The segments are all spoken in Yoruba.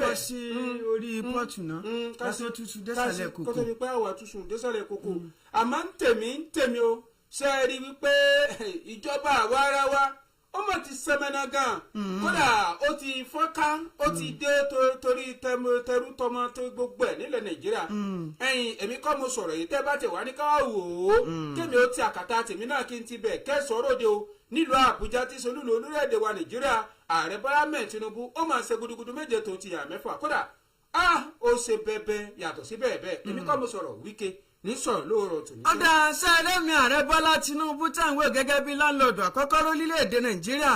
kọ́kọ́ sí orí pọ́ọ̀tù náà ká tó túṣu désàlẹ̀ kó kòkò. tó di pé àwa túṣu désàlẹ̀ kòkò. Àmọ́ ń tèmi ń tèmi o, ṣe é rí wípé ìjọba àwa ara wa ó mọ̀ ti sẹ́mẹ́nà gan, kódà ó ti fọ́nká, ó ti dé torí tẹrú tọmọ tó gbogbo ẹ̀ nílẹ̀ Nàìjíríà. Ẹ̀yin, èmi kọ́ mo sọ̀rọ̀ yìí. Tẹ́ bá tẹ̀ wá ní káwá wò ó, kémi ó ti àkàtà tèmi náà kí n ti bẹ̀ kẹ́sọ̀ọ́ ròde o. Nílùú Àbújá tí solúlu orílẹ̀-èdè wa Nàìjíríà, Ààrẹ Bọ́lá mẹ́ẹ̀ Tinubu ó máa ṣe gudugudu méje tó ti yà mẹ́fà, kódà ó ṣe bẹ́ẹ̀bẹ́ yàtọ̀ sí bẹ́ẹ̀ bẹ́ẹ̀. Èmi kọ́ mo sọ̀rọ̀, Wike ní sọ̀rọ̀ lóòrọ̀ tòní. Ọ̀dà sẹ́ẹ̀rẹ́mi, Ààrẹ Bọ́lá Tinubu táwọn wò gẹ́gẹ́ bí landlord àkọ́kọ́ lórílẹ̀‐èdè Nàìjíríà,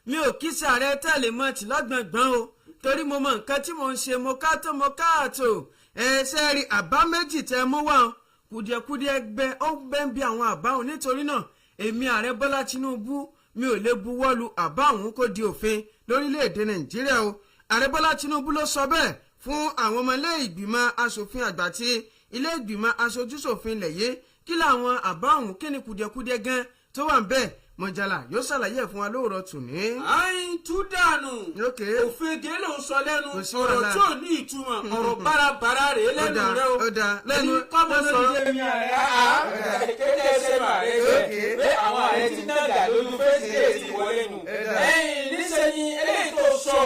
mi ò kí sí ààrẹ tẹ̀lé mọ́ ti lọ́gbọ̀ngbọ̀n o, torí mo mọ nǹkan tí mò ń ṣe. Mo ká tó, mo káàtó. Ẹ ṣe rí àbá méjì tẹ mú wá o, kùdìẹ̀kudiẹ gbẹ ó bẹ́ ń bí àwọn àbá òun. Nítorí náà, èmi Ààrẹ Bọ́lá Tinubu, mi ò lè buwọ́lu àbá òun kó di òfin lórílẹ̀‐èdè Nàìjíríà o. Ààrẹ Bọ́lá Tinubu ló sọ bẹ́ẹ̀ fún àwọn ọmọ ilé ìgbìmọ̀ asòfin àgbà tí ilé ìgbìmọ̀ aṣojúṣòfin ilẹ̀ yìí. Kí làwọn àbá òun, kí ni kùdìẹ̀kudiẹ gan tó wà ń bẹ́ẹ̀, Mọ̀jàlá yóò ṣàlàyé ẹ̀ fún wa lóòrọ̀ tòní. Àyìn tú dànù. Òfegè ló ń sọ lẹ́nu. Kò sí ọ̀rọ̀ wàhálà. Tí ò ní ìtumọ̀, ọ̀rọ̀ bárabàrà rèé lẹ́nu rẹ o. Ó dáa, lẹ́nu Èmi kọ́ mo lẹ́nu sọ̀rọ̀. díẹ̀. Èmi ààrẹ kéde ṣe máa rẹ jẹ pé àwọn ààrẹ tí náà dà lójú fèsì èsì wọlé nù. Ẹ̀yìn níṣẹ́ ni eléyìí tó sọ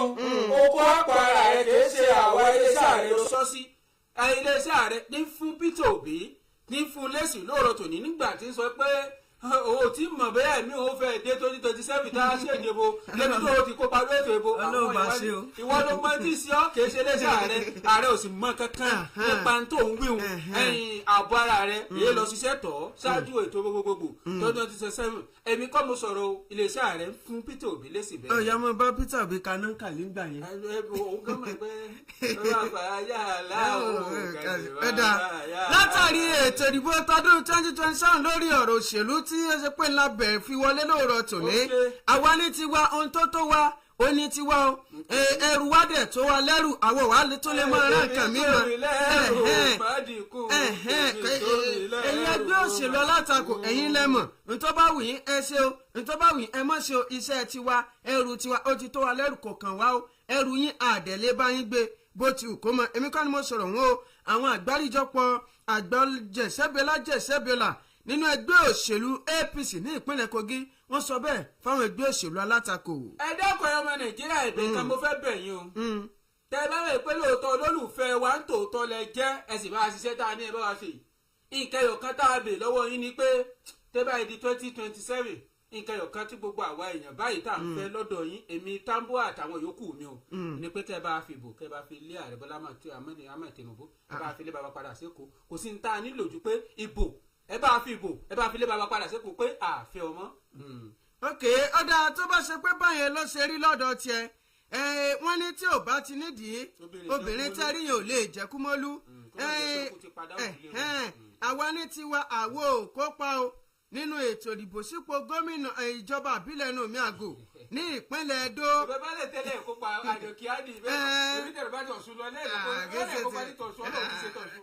oko àpò ara rẹ, kìí ṣe àwa iléeṣẹ́ ààrẹ ló sọ sí iléeṣẹ́ ààrẹ ní fún Peter Obi ní fún lẹ́sìn lóòrọ̀ tòní nígbà tí ń sọ pé òun ò tí mọ̀ bẹ́ẹ̀ mi òun fẹ́ dé 2027 tá a ṣèjìbò lẹ́nu tó o ti kópa lórí ètò ìbò. Ọlọ́run bá ṣe o. Ìwọ ló mọ tí sí ọ, kì í ṣe iléeṣẹ́ ààrẹ. Ààrẹ ò sì mọ kankan nípa tó ń wíhun. Ẹ̀yìn ààbò ara rẹ èyí lọ ṣiṣẹ́ tọ̀ ṣáájú ètò gbogbogbò 2027. Èmi kọ́ mo sọ̀rọ̀ o, iléeṣẹ́ ààrẹ ń fún Peter Obi lésì bẹ́ẹ̀. Ọ̀yà mo bá Peter Obi kaná kàlí gbà yẹn. Òun kàn mọ̀ pé Ẹ̀dá látàrí ètò ìdìbò tọdún 2027, lórí ọ̀rọ̀ òṣèlú tí ó ṣe pé ńlá bẹ̀rẹ̀ fi wọlé lóòrọ̀ tòní. Àwa ní tiwa, ohun tó tó wa ó ní tiwa o. Ẹrù wa dẹ̀ tó wa lẹ́rù, àwọn wa tó lè máa rán nǹkan mìíràn. Ẹ̀yin ẹgbẹ́ òṣèlú alátakò, ẹ̀yin lẹ́mọ̀ ntọ́ bá wù yín ẹ ṣe o, ntọ́ bá wù yín ẹ má ṣe o. Iṣẹ́ tiwa, ẹrù tiwa ó ti tó wa lẹ́rù, kò kàn wá o. Ẹrù yín àdẹ̀lé bá yín gbé bó ti wù kó mọ. Èmi kọ́ ni mo sọ̀rọ̀ wọn o. Àwọn àgbáríjọpọ̀ àgbà jẹ̀sẹ́bẹ̀lá jẹ̀sẹ́bẹ̀là nínú ẹgbẹ́ òṣèlú APC ní ìpínlẹ̀ Kogi, wọ́n sọ bẹ́ẹ̀ fáwọn ẹgbẹ́ òṣèlú alátakò. Ẹ dákun, ẹ ọmọ Nàìjíríà, ẹ̀bẹ̀ kan mo fẹ́ bẹ̀ yín o. Tẹ bá rẹ̀ pé lóòótọ́ olólùfẹ́ wa ń tòótọ́ lẹ jẹ́, ẹ sì bá a ṣiṣẹ́ tá a ní ẹ bá wa ṣe yìí. Nǹkan ẹyọ kan tá a bè lọ́wọ́ yín ni pé tẹ́ báyìí di 2027, nǹkan ẹyọ kan tí gbogbo àwa èèyàn báyìí tá à ń fẹ́ lọ́dọ̀ yín, èmi Tambo àtàwọn yòókù mi o, ni pé kẹ́ bá fi ìbò, kẹ́ bá fi lé Ààrẹ Bọ́lá Ahmed Tinubu, ẹ bá fi lé bàbá padà sékòó. Kò sí ní tá a nílò ju pé ìbò, ẹ bá fi ìbò, ẹ bá fi lé bàbá padà sékòó pé àfẹ́ ọmọ. Ok, ọ̀dà tó bá ṣe pé báyẹn ló ṣe rí lọ́dọ̀ tiẹ̀, wọ́n ní tí ò bá ti nídìí, obìnrin tẹ́rí yẹn ò lè jẹ́ kúmọ́lú. Àwa ní tiwa, àwo ò kópa o nínú ètò ìdìbò sípò gómìnà ìjọba àbílẹ̀ nù mí àgò ní ìpínlẹ̀ Ẹdó. Bẹ́ẹ̀ lè tẹ́lẹ̀ kópa àjòkí á di bẹ́ẹ̀, èmi tẹ̀lé bá tọ̀sùn lọ lẹ́ẹ̀kọ́ kópa ní tọ̀sùn, ọlọ́run ti ṣe tọ̀sùn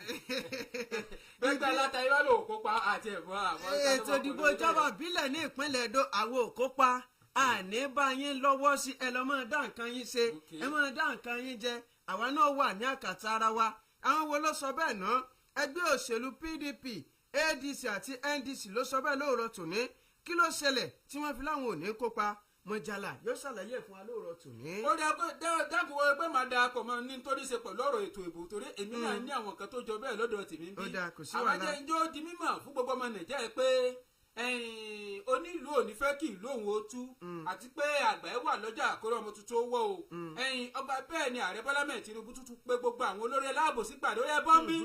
bẹ́ẹ̀ gba aláta ibà lò kópa àti ẹ̀fọ́ àwọn. Ètò ìdìbò ìjọba àbílẹ̀ ní ìpínlẹ̀ Ẹdó, àwo ò kópa, àní bá yín lọ́wọ́ sí. Ẹ lọ́ máa dá nǹkan yín ṣe, ẹ máa dá nǹkan yín jẹ, àwa náà wà ní àkàtà ara wa. Àwọn wo ló sọ bẹ́ẹ̀ náà? Ẹgbẹ́ òṣèlú PDP, ADC àti NDC ló sọ bẹ́ẹ̀ lóòrọ̀ tòní. Kí ló ṣẹlẹ̀ tí wọ́n fi láwọn ò ní kópa? Mọ̀jàlá yóò ṣàlàyé fún wa lóòrọ̀ tòní. Ó dákun wọ́n pé màá da akọ̀ mọ́ nítorí ṣe pẹ̀lú ọ̀rọ̀ ètò ìbò, torí èmi náà ní àwọn kan tó jọ bẹ́ẹ̀ lọ́dọ̀ tèmi bí. Ó dáa, kò sí àwọn wàhálà. Jẹ́ njó di mímọ̀ fún gbogbo ọmọ Nàìjíríà pé onílù ò ní fẹ́ kí ìlú òun ó tú, àti pé àgbà ẹ̀ wà lọ́jà àkórè ọmọ tuntun ó wọ́ o. Ẹ̀yìn ọgbà bẹ́ẹ̀ ni Ààrẹ Bọ́lá mẹ́ẹ̀ Tinubu tuntun pé gbogbo àwọn olórí aláàbò sí pàdé. Ó yẹ bọ́m̀bí,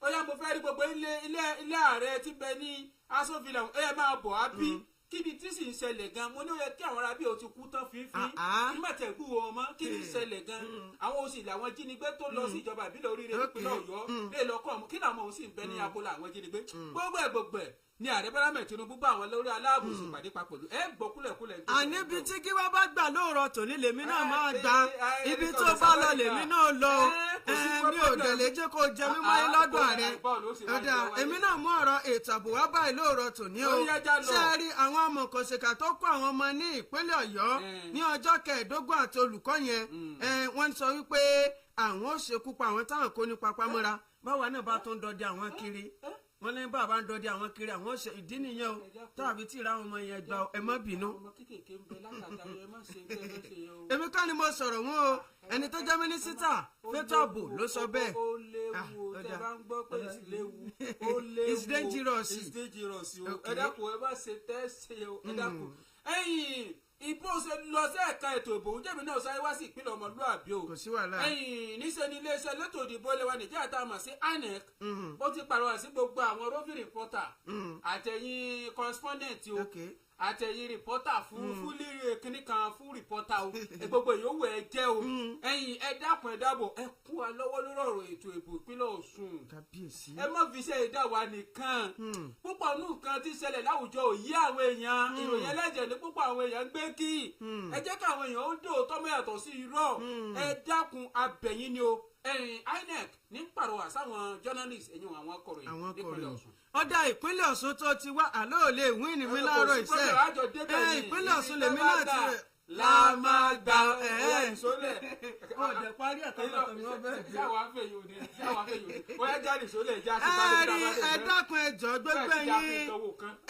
ó yá, mo fẹ́ rí gbogbo ilé ilé ilé ààrẹ tí bẹ ní Aso Villa, ó yẹ máa bọ̀ á bí. Kí ni tí sì ń ṣẹlẹ̀ gan? Mo ní ó yẹ kí àwọn arábí ò ti kú tán fínfín. Ah, ah. Nígbà tẹ̀ kú wọn mọ́, kí ni ń ṣẹlẹ̀ gan? Àwọn oṣù làwọn jínigbé tó lọ sí ìjọba ìbílẹ̀ Oríire nípínlẹ̀ Ọ̀yọ́ lè lọ kọ́ ọmọ kí làwọn òun sì ń bẹ ní agolo àwọn jínigbé. Gbogbo ẹ̀ gbogbo ẹ̀ ni Ààrẹ Bọ́lá mẹ́ẹ̀ Tinubu bá àwọn lórí aláàbò sì pàdé papọ̀ ẹ gbọ́ kúlẹ̀kúlẹ̀. Àní ibi tí kí wá bá gbà lóòrọ̀ tòní lèmi náà máa gbà, ibi tó bá lọ lèmi náà lọ o. Mi ò dẹ̀ lè jẹ́ kó jẹ mímọ́ yín lọ́dọ̀ rẹ̀. Ọ̀dà, èmi náà mú ọ̀rọ̀ ètò ààbò wá báyìí lóòrọ̀ tòní o. Ó yá, já lọ. Ṣé ẹ rí àwọn amọ̀kànṣèkà tó kó àwọn ọmọ ní ìpínlẹ̀ Ọ̀yọ́ ní ọjọ́ 15 àti olùkọ́ yẹn, wọ́n sọ wípé Àwọn ò ṣekú pa àwọn táwọn kó ní papámọ́ra. Báwa náà bá tún dọdẹ àwọn kiri, wọ́n ní bàbá ń dọdẹ àwọn kiri, àwọn ṣe ìdí nìyẹn o tàbí tí ìra àwọn ọmọ yẹn gba. Ẹ má bínú. Èmi kọ́ ni mo sọ̀rọ̀ wọn o, ẹni tó jẹ́ mínísítà fétò ààbò ló sọ bẹ́ẹ̀. Ó léwu o, tẹ́ bá ń gbọ́ pé léwu, ó léwu. It's dangerous. It's dangerous o. Ẹ dákun, ẹ bá ṣe tẹ́ ṣe o, ẹ dákun. Ẹ̀yin ìbò ṣe lọ sí ẹ̀ka ètò ìbò ń jẹ́mi náà sáré wá sí ìpínlẹ̀ ọmọlúàbí o. Kò sí wàhálà. Ẹ̀yìn níṣẹ́ ni iléeṣẹ́ elétò ìdìbò ilẹ̀ wa Nàìjíríà tá a mọ̀ sí INEC, ó ti pàrọwà sí gbogbo àwọn roving reporter àtẹ̀yìn correspondent o, àtẹ̀yìn reporter fún fúlì kínní kan fún reporter o, gbogbo ìyówó ẹ jẹ́ o. Ẹ̀yìn ẹ dákun, ẹ dábọ̀, ẹ kún wa lọ́wọ́ lórí ọ̀rọ̀ ètò ìbò ìpínlẹ̀ Ọ̀ṣun. Kábíyèsí. Ẹ má fi iṣẹ́ ìdá wa nìkan. Púpọ̀ nù nǹkan tí ṣẹlẹ̀ láwùjọ ò yí àwọn èèyàn. Ìròyìn ẹlẹ́jẹ̀ ní púpọ̀ àwọn èèyàn ń gbé kí. Ẹ jẹ́ káwọn èèyàn ó dòótọ́ mọ́ yàtọ̀ sí irọ́. Ẹ dákun, abẹ̀yìn ni o. Ẹ̀yìn INEC ní pàrọwà sáwọn journalist, ẹ̀yìn àwọn akọ̀ròyìn àwọn nípínlẹ̀ kọ̀ròyìn. Ọ̀ṣun. Ọ̀dà ìpínlẹ̀ Ọ̀ṣun tó ti wá àlọ́ ò lè wí ní mi láàárọ̀ ìṣe ẹ. Ìpínlẹ̀ Ọ̀ṣun lèmi náà ti rẹ̀ la máa gbà ẹ̀. Ọ̀dẹ̀ parí ẹ̀ka pàtàkì wọn bẹ́ẹ̀ dé. Ẹ rí, ẹ dákun, ẹ jọ̀ọ́, gbogbo ẹ̀yin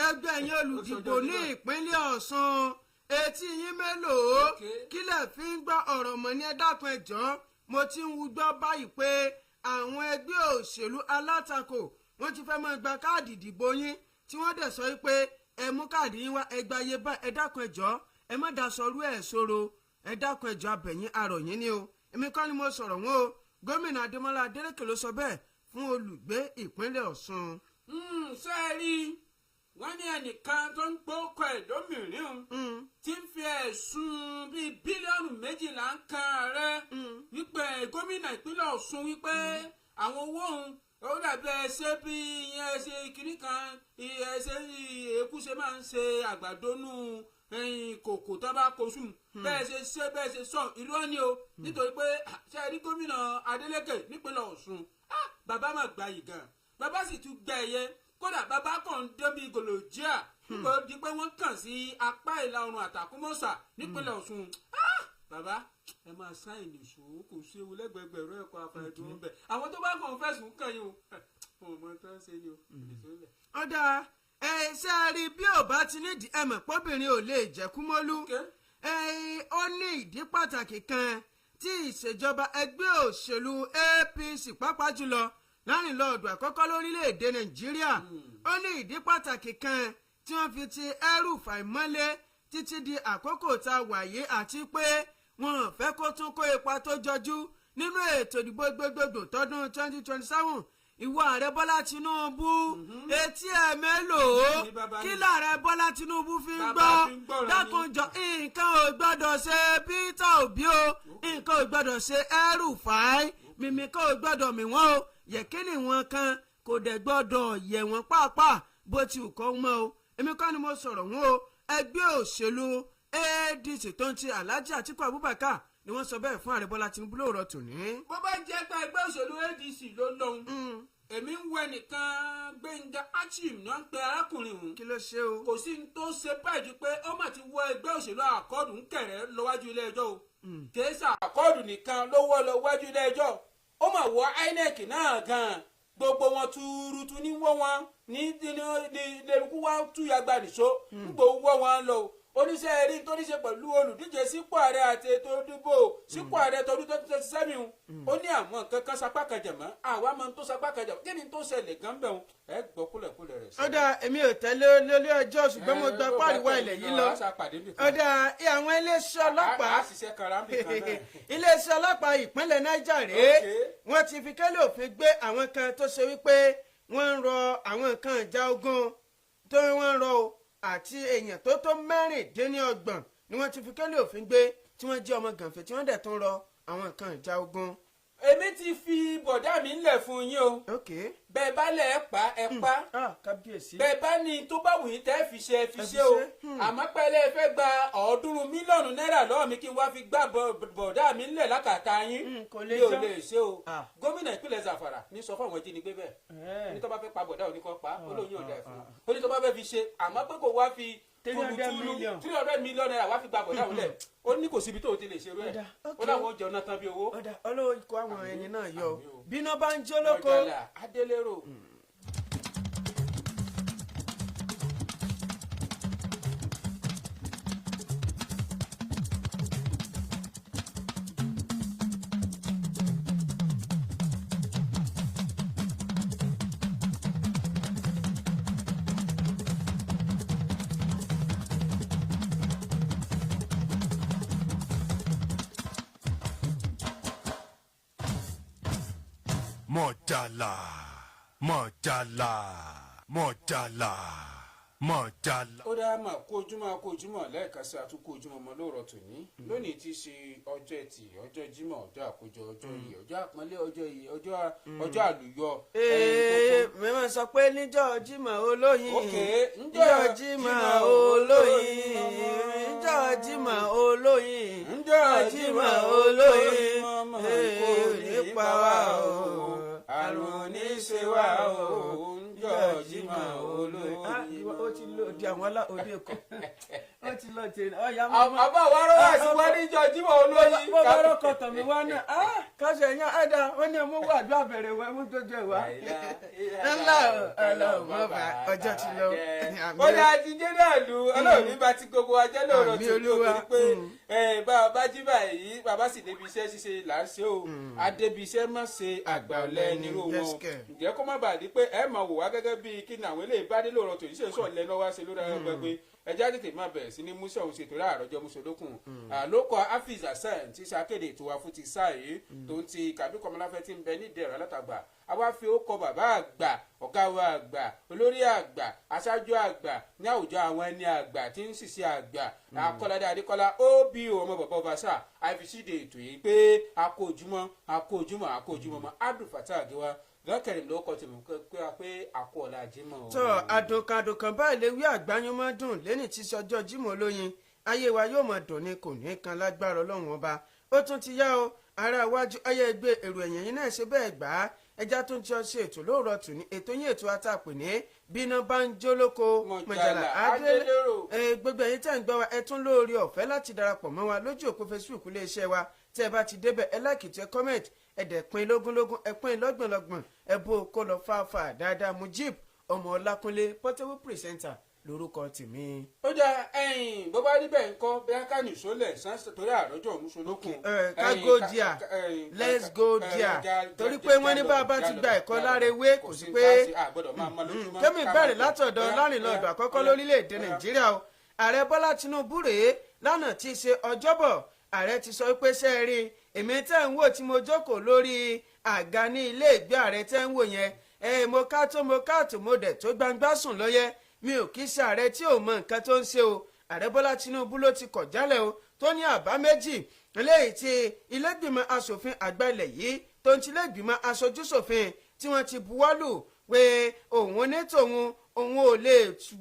ẹgbẹ́ ẹ̀yin olùdìbò ní ìpínlẹ̀ Ọ̀ṣun, etí yín mélòó? Kílẹ̀ fi ń gbọ́ ọ̀rọ̀ mọ̀ ní? Ẹ dákun, ẹ jọ̀ọ́, mo ti ń gbọ́ báyìí pé àwọn ẹgbẹ́ òṣèlú alátakò wọ́n ti fẹ́ máa gba káàdì ìdìbò yín, tí wọ́n dẹ̀ sọ pé ẹ mú káàdì yín wá, ẹ gba iye báyìí. Ẹ dákun, ẹ jọ̀ọ́, ẹ má daṣọ rú ẹ̀ sọ̀rọ̀. Ẹ dákun, ẹ jọ̀ọ́, abẹ̀yìn arọ̀ yín ni o. Èmi kọ́ ni mo sọ̀rọ̀ wọn o, gómìnà Adémọ́lá Adélékè ló sọ bẹ́ẹ̀ fún olùgbé ìpínlẹ̀ Ọ̀ṣun. Ṣé ẹ rí, wọ́n ní ẹnìkan tó ń gbókọ ẹ̀ lómìnirin tí ń fi ẹ̀sùn bíi bílíọ̀nù 12 ń kan ààrẹ wípé gómìnà ìpínlẹ̀ Ọ̀ṣun wípé àwọn owó òun ó dàbí ẹsẹ bí ìyẹn ẹsẹ kìnnì kan, ẹsẹ èkú ṣe máa ń ṣe àgbàdo nù kòkò tó bá kó sùn, bẹ́ẹ̀ ṣe ṣe bẹ́ẹ̀ ṣe sọ irọ́ ni o. Nítorí pé ṣe rí gómìnà Adeleke nípínlẹ̀ Ọ̀ṣun, bàbá máa gba yìí gan, bàbá sì tún gba ẹ̀yẹ. Kódà bàbá kan ń dán bíi gòlòjíà nípa di pé wọ́n kàn sí apá ìlà oòrùn Àtàkùnmọ́sà nípínlẹ̀ Ọ̀ṣun. Bàbá ẹ máa sáìn nìṣó, kò séwu lẹ́gbẹ̀gbẹ̀rún ẹ̀kọ́ afẹ́dùn ń bẹ̀. Àwọn tó bá kàn ń fẹ̀sùn kàn yín o, wọn ò mọ tó ń ṣe ni o, nìṣó lẹ̀. Ọ̀dà ẹ ṣe é rí, bí ò bá ti nídìí, ẹ mọ̀ pọ́bìnrin ò lè jẹ́ kúmọ́lú. Ó ní ìdí pàtàkì kan tí ìṣèjọba ẹgbẹ́ òṣèlú APC, pàápàá jùlọ láńlọ́ọ̀dù àkọ́kọ́ lórílẹ̀‐èdè Nàìjíríà, ó ní ìdí pàtàkì kan tí wọ́n fi ti El-Rufai mọ́lé títí di àkókò tá a wà yìí, àti pé wọn ò fẹ́ kó tún kó ipa tó jọjú nínú ètò ìdìbò gbogbogbò tọdún 2027. Ìwọ ààrẹ Bọ́lá Tinubu, etí ẹ̀ mélòó? Kí làárẹ̀ Bọ́lá Tinubu fi ń gbọ́? Dákunjọ, nǹkan ò gbọ́dọ̀ ṣe Peter Obi o, nǹkan ò gbọ́dọ̀ ṣe El-Rufai, mímí kò gbọ́dọ̀ mí wọ́n o, yẹ̀kínì wọn kan kò dẹ̀ gbọ́dọ̀ yẹ̀ wọ́n pàápàá bó ti wù kọ́ mọ́ o. Èmi kọ́ ni mo sọ̀rọ̀ wọn o, ẹgbẹ́ òṣèlú ADC tó ń ti Alhaji Atiku Abubakar ni wọ́n sọ bẹ́ẹ̀ fún ààrẹ Bọ́lá Tinubu lóòrọ̀ tòní. Bó bá jẹ́ pé ẹgbẹ́ òṣèlú ADC ló lóhun, èmi ń wẹ nìkan, Gbẹ̀ngà Achim náà ń pe arákùnrin òun. Kí ló ṣe o? Kò sí ní tó ṣe báyìí ju pé ó mà ti wọ ẹgbẹ́ òṣèlú Accord ń kẹ̀rẹ́ lọ́wájú ilé ẹjọ́ o. Kèésà Accord nìkan ló wọ́ lọ wájú ilé ẹjọ́, ó mà wọ INEC náà gan-an. Gbogbo wọn tuurutu ní wọ́ wọn ní lẹ́rùkú wá túyàgbà nìṣó nígbà wọ́ wọn lọ. Oníṣẹ́ eré tó ní ṣe pẹ̀lú olùdíje sípò ààrẹ àti ètò ìdìbò sípò ààrẹ tọdún 2027, ó ní àwọn nǹkan kan sapá kan jẹ̀mọ́. Àwa máa ń tó sapá kan jẹ̀mọ́, kí ni tó ṣẹlẹ̀ gan bẹ̀ wọn? Ẹ gbọ́ kúlẹ̀kúlẹ̀ rẹ̀ sí. Ó dáa, èmi ò tẹ́lẹ̀ lórí ọjọ́, ṣùgbọ́n mo gba pàríwá ilẹ̀ yìí lọ. Ó dáa, àwọn iléeṣẹ́ ọlọ́pàá, iléeṣẹ́ ọlọ́pàá ìpínlẹ̀ Niger rèé, wọ́n ti fi kẹ́lẹ́ òfin gbé àwọn kan tó ṣe wípé wọ́n ń rọ àwọn nǹkan ìjà ogun tó wọ́n ń rọ o, àti èèyàn tó tó 26 ni wọ́n ti fi kẹ́lẹ́ òfin gbé, tí wọ́n jẹ́ ọmọ gànfẹ́, tí wọ́n dẹ̀ tún rọ àwọn nǹkan ìjà ogun. Èmi ti fi bọ̀dá mi ńlẹ̀ fún yín o. Bẹ́ẹ̀ bá lẹ̀ ẹ́ pa ẹ pa. Kábíyèsí. Bẹ́ẹ̀ bá ní tó bá wù yín tẹ́ fi ṣe, fi ṣe o. Àmọ́ pẹ́lẹ́ ẹ fẹ́ gba 300 mílíọ̀nù náírà lọ́wọ́ mi kí n wá fi gbá bọ̀dá mi ńlẹ̀ lákàtà yín, mi ò lè ṣe o. Gómìnà ìpínlẹ̀ Zamfara ní sọ fún àwọn ìjínigbé bẹ́ẹ̀ ní tó bá fẹ́ pa bọ̀dá òní kan pa ó lóun yóò dà fún un, ó ní tó bá fẹ́ fi ṣe, àmọ́ pé kò wá fi 300 million. ₦300 million wá fi gba bọ̀dá òun lẹ̀. Ó ní kò síbi tó o ti lè ṣerú ẹ̀. Ọ̀dà, Ó okay. láwọn ó jẹun náà tán bí owó. Ọ̀dà, Ọlọ́run kó àwọn ẹyin náà yọ o. Àmín o. Bíná bá ń jó lóko. Mọ̀jàlá Adélérò. Mọ̀jàlá, mọ̀jàlá, mọ̀jàlá, mọ̀jàlá. Ó dá mà kó ojúmọ́, kó ojúmọ́ lẹ́ẹ̀kan sí, àtúnkó ojúmọ́ mọ́ lóòrọ̀ tòní. Lónìí tí í ṣe ọjọ́ Ẹtì, ọjọ́ Jímọ̀, ọjọ́ àkójọ, ọjọ́ iyì, ọjọ́ àpọ́nlé, ọjọ́ iyì, ọjọ́ àlùyọ. Ee, mímọ sọ pé níjọ́ Jímọ̀ olóyin, Okay, níjọ́ Jímọ̀ olóyin, níjọ́ Jímọ̀ olóyin, Níjọ́ Jímọ̀ olóyin, mọ́mọ́ ee, kò ní nípa wa o, àrùn ò ní ṣe wá o, níjọ́ Jímọ̀ olóyin. Ah, ó ti lọ di àwọn alá òde ẹ̀kọ́, ó ti lọ tèrè ọ̀yà mọ́mọ́. Àbá wa rọ́wọ́ àti wá níjọ́ Jímọ̀ olóyin. Bó bá rọ́kọ̀ tọ̀ mí wá náà, ah, káṣọ ẹ̀yán ẹ̀dá wọ́n ní ọmọ wà àdúrà bẹ̀rẹ̀ wẹ̀ mú tójú ẹ̀ wá. Ńlá Ọlọ́run mọ́ bá ọjọ́ ti lọ. Ó ní àtijọ́ náà lu Ọlọ́run ní bá ti gbogbo ajẹ́ lóòrọ̀ Àmín tí ó Olúwa. torí pé ẹ, bá a bá jí báyìí, bàbá sì débi iṣẹ́ ṣíṣe là ń ṣe o, adébi iṣẹ́ má ṣe àgbà ọ̀lẹ nírú Yes, wọn. kẹ̀. Ǹjẹ́ kó má bàa di pé ẹ máa wò wá gẹ́gẹ́ bíi kí ni àwọn eléyìí bá dé lóòrọ̀ tòun ṣe ń sọ̀ lẹ́nu wá ṣe lórí ara gbẹgbẹ ẹjẹ́ tètè máa bẹ̀rẹ̀ sí ní múṣẹ́ òun ṣètò láàrọ̀jọ́ mùsùlùkùn àlókọ Hafiz Hasan tí ṣàkéde ètò wa fún ti sáà yìí tó ń ti kàbí kọmọláfẹ́ tí ń bẹ ní ìdẹ̀rọ̀ alátagbà. Àwa fi ó kọ bàbá àgbà, ọ̀gá wa àgbà, olórí àgbà, aṣáájú àgbà ní àwùjọ àwọn ẹni àgbà tí ń ṣiṣẹ́ àgbà, Akọ́ládé Adékọ́lá obo, ọmọ bàbá ọba sáà, àìfiṣíde ètò yìí pé a kó ojúmọ́, a kó ojúmọ́, a kó ojúmọ́ mọ́. Abdul Fatah Agiwa lọ́kẹ̀rẹ̀ ló kọ́ tèmi pé a pé àkó ọ̀la Jímọ̀ o. Tọ́ àdùnkàdùnkàn báyìí lè wí àgbáyúmọ́ dùn lẹ́ni tí sọjọ́ Jímọ̀ olóyin. Ayé wa yóò mọ̀ dùn ni, kò ní kan lágbára Ọlọ́run Ọba. Ó tún ti yá o, ará iwájú ayé ẹgbẹ́ èrò ẹ̀yìn yín náà ṣe bẹ́ẹ̀ gbà á. Ẹja tó ń jọ ṣe ètò lóòrọ̀ tù ní ètò yín, ètò àtàpè ní Bíná Bá ń Jó Lóko. Mọ̀jàlá Adélérò. Ẹ, gbogbo ẹ̀yin tẹ́ ń gbọ́ wa, ẹ tún lóore ọ̀fẹ́ láti darapọ̀ mọ́ wa lójú òpó Facebook iléeṣẹ́ wa. Tẹ́ ẹ bá ti débẹ̀, ẹ like, tẹ́ comment, ẹ dẹ̀ pín lógúnlógún, ẹ pín lọ́gbọ̀nlọ́gbọ̀n, ẹ bó kó lọ fáfà dáadáa. Mujib ọmọ Ọlákúnlé Portable presenter lórúkọ tèmi. Ó dá ẹyin, bó bá rí bẹ́ẹ̀ ńkọ́, bí a ká nìṣó lẹ̀ sánsì torí àròjọ òmùsùlùkùn. Ká go there, let's go there, torí pé wọ́n ní bá a bá ti gba ẹ̀kọ́ lára ewé, kò sí pé kẹ́mi bẹ̀rẹ̀ látọ̀dọ̀ lárìnlọ́dọ̀ àkọ́kọ́ lórílẹ̀‐èdè Nàìjíríà o. Ààrẹ Bọ́lá Tinubu rèé lánàá tí í ṣe Ọjọ́bọ̀. Ààrẹ ti sọ pé ṣe é rí èmi tẹ́ ń wò tí mo jókòó lórí àga ní ilé ìgbé ààrẹ tẹ́ ń wò yẹn, ẹ mo ká tó, mo káàtó, mo dẹ̀ tó gbangba sùn lọ́yẹ́, mi ò kí ṣe ààrẹ tí ò mọ nǹkan tó ń ṣe o. Ààrẹ Bọ́lá Tinubu ló ti kọ̀ jálẹ̀ o, tó ní àbá méjì eléyìí tí ilé-ìgbìmọ̀ asòfin àgbà ilẹ̀ yìí tó ń ti ilé-ìgbìmọ̀ aṣojúṣòfin tí wọ́n ti buwọ́lù pé òun ní tòun, òun ò lè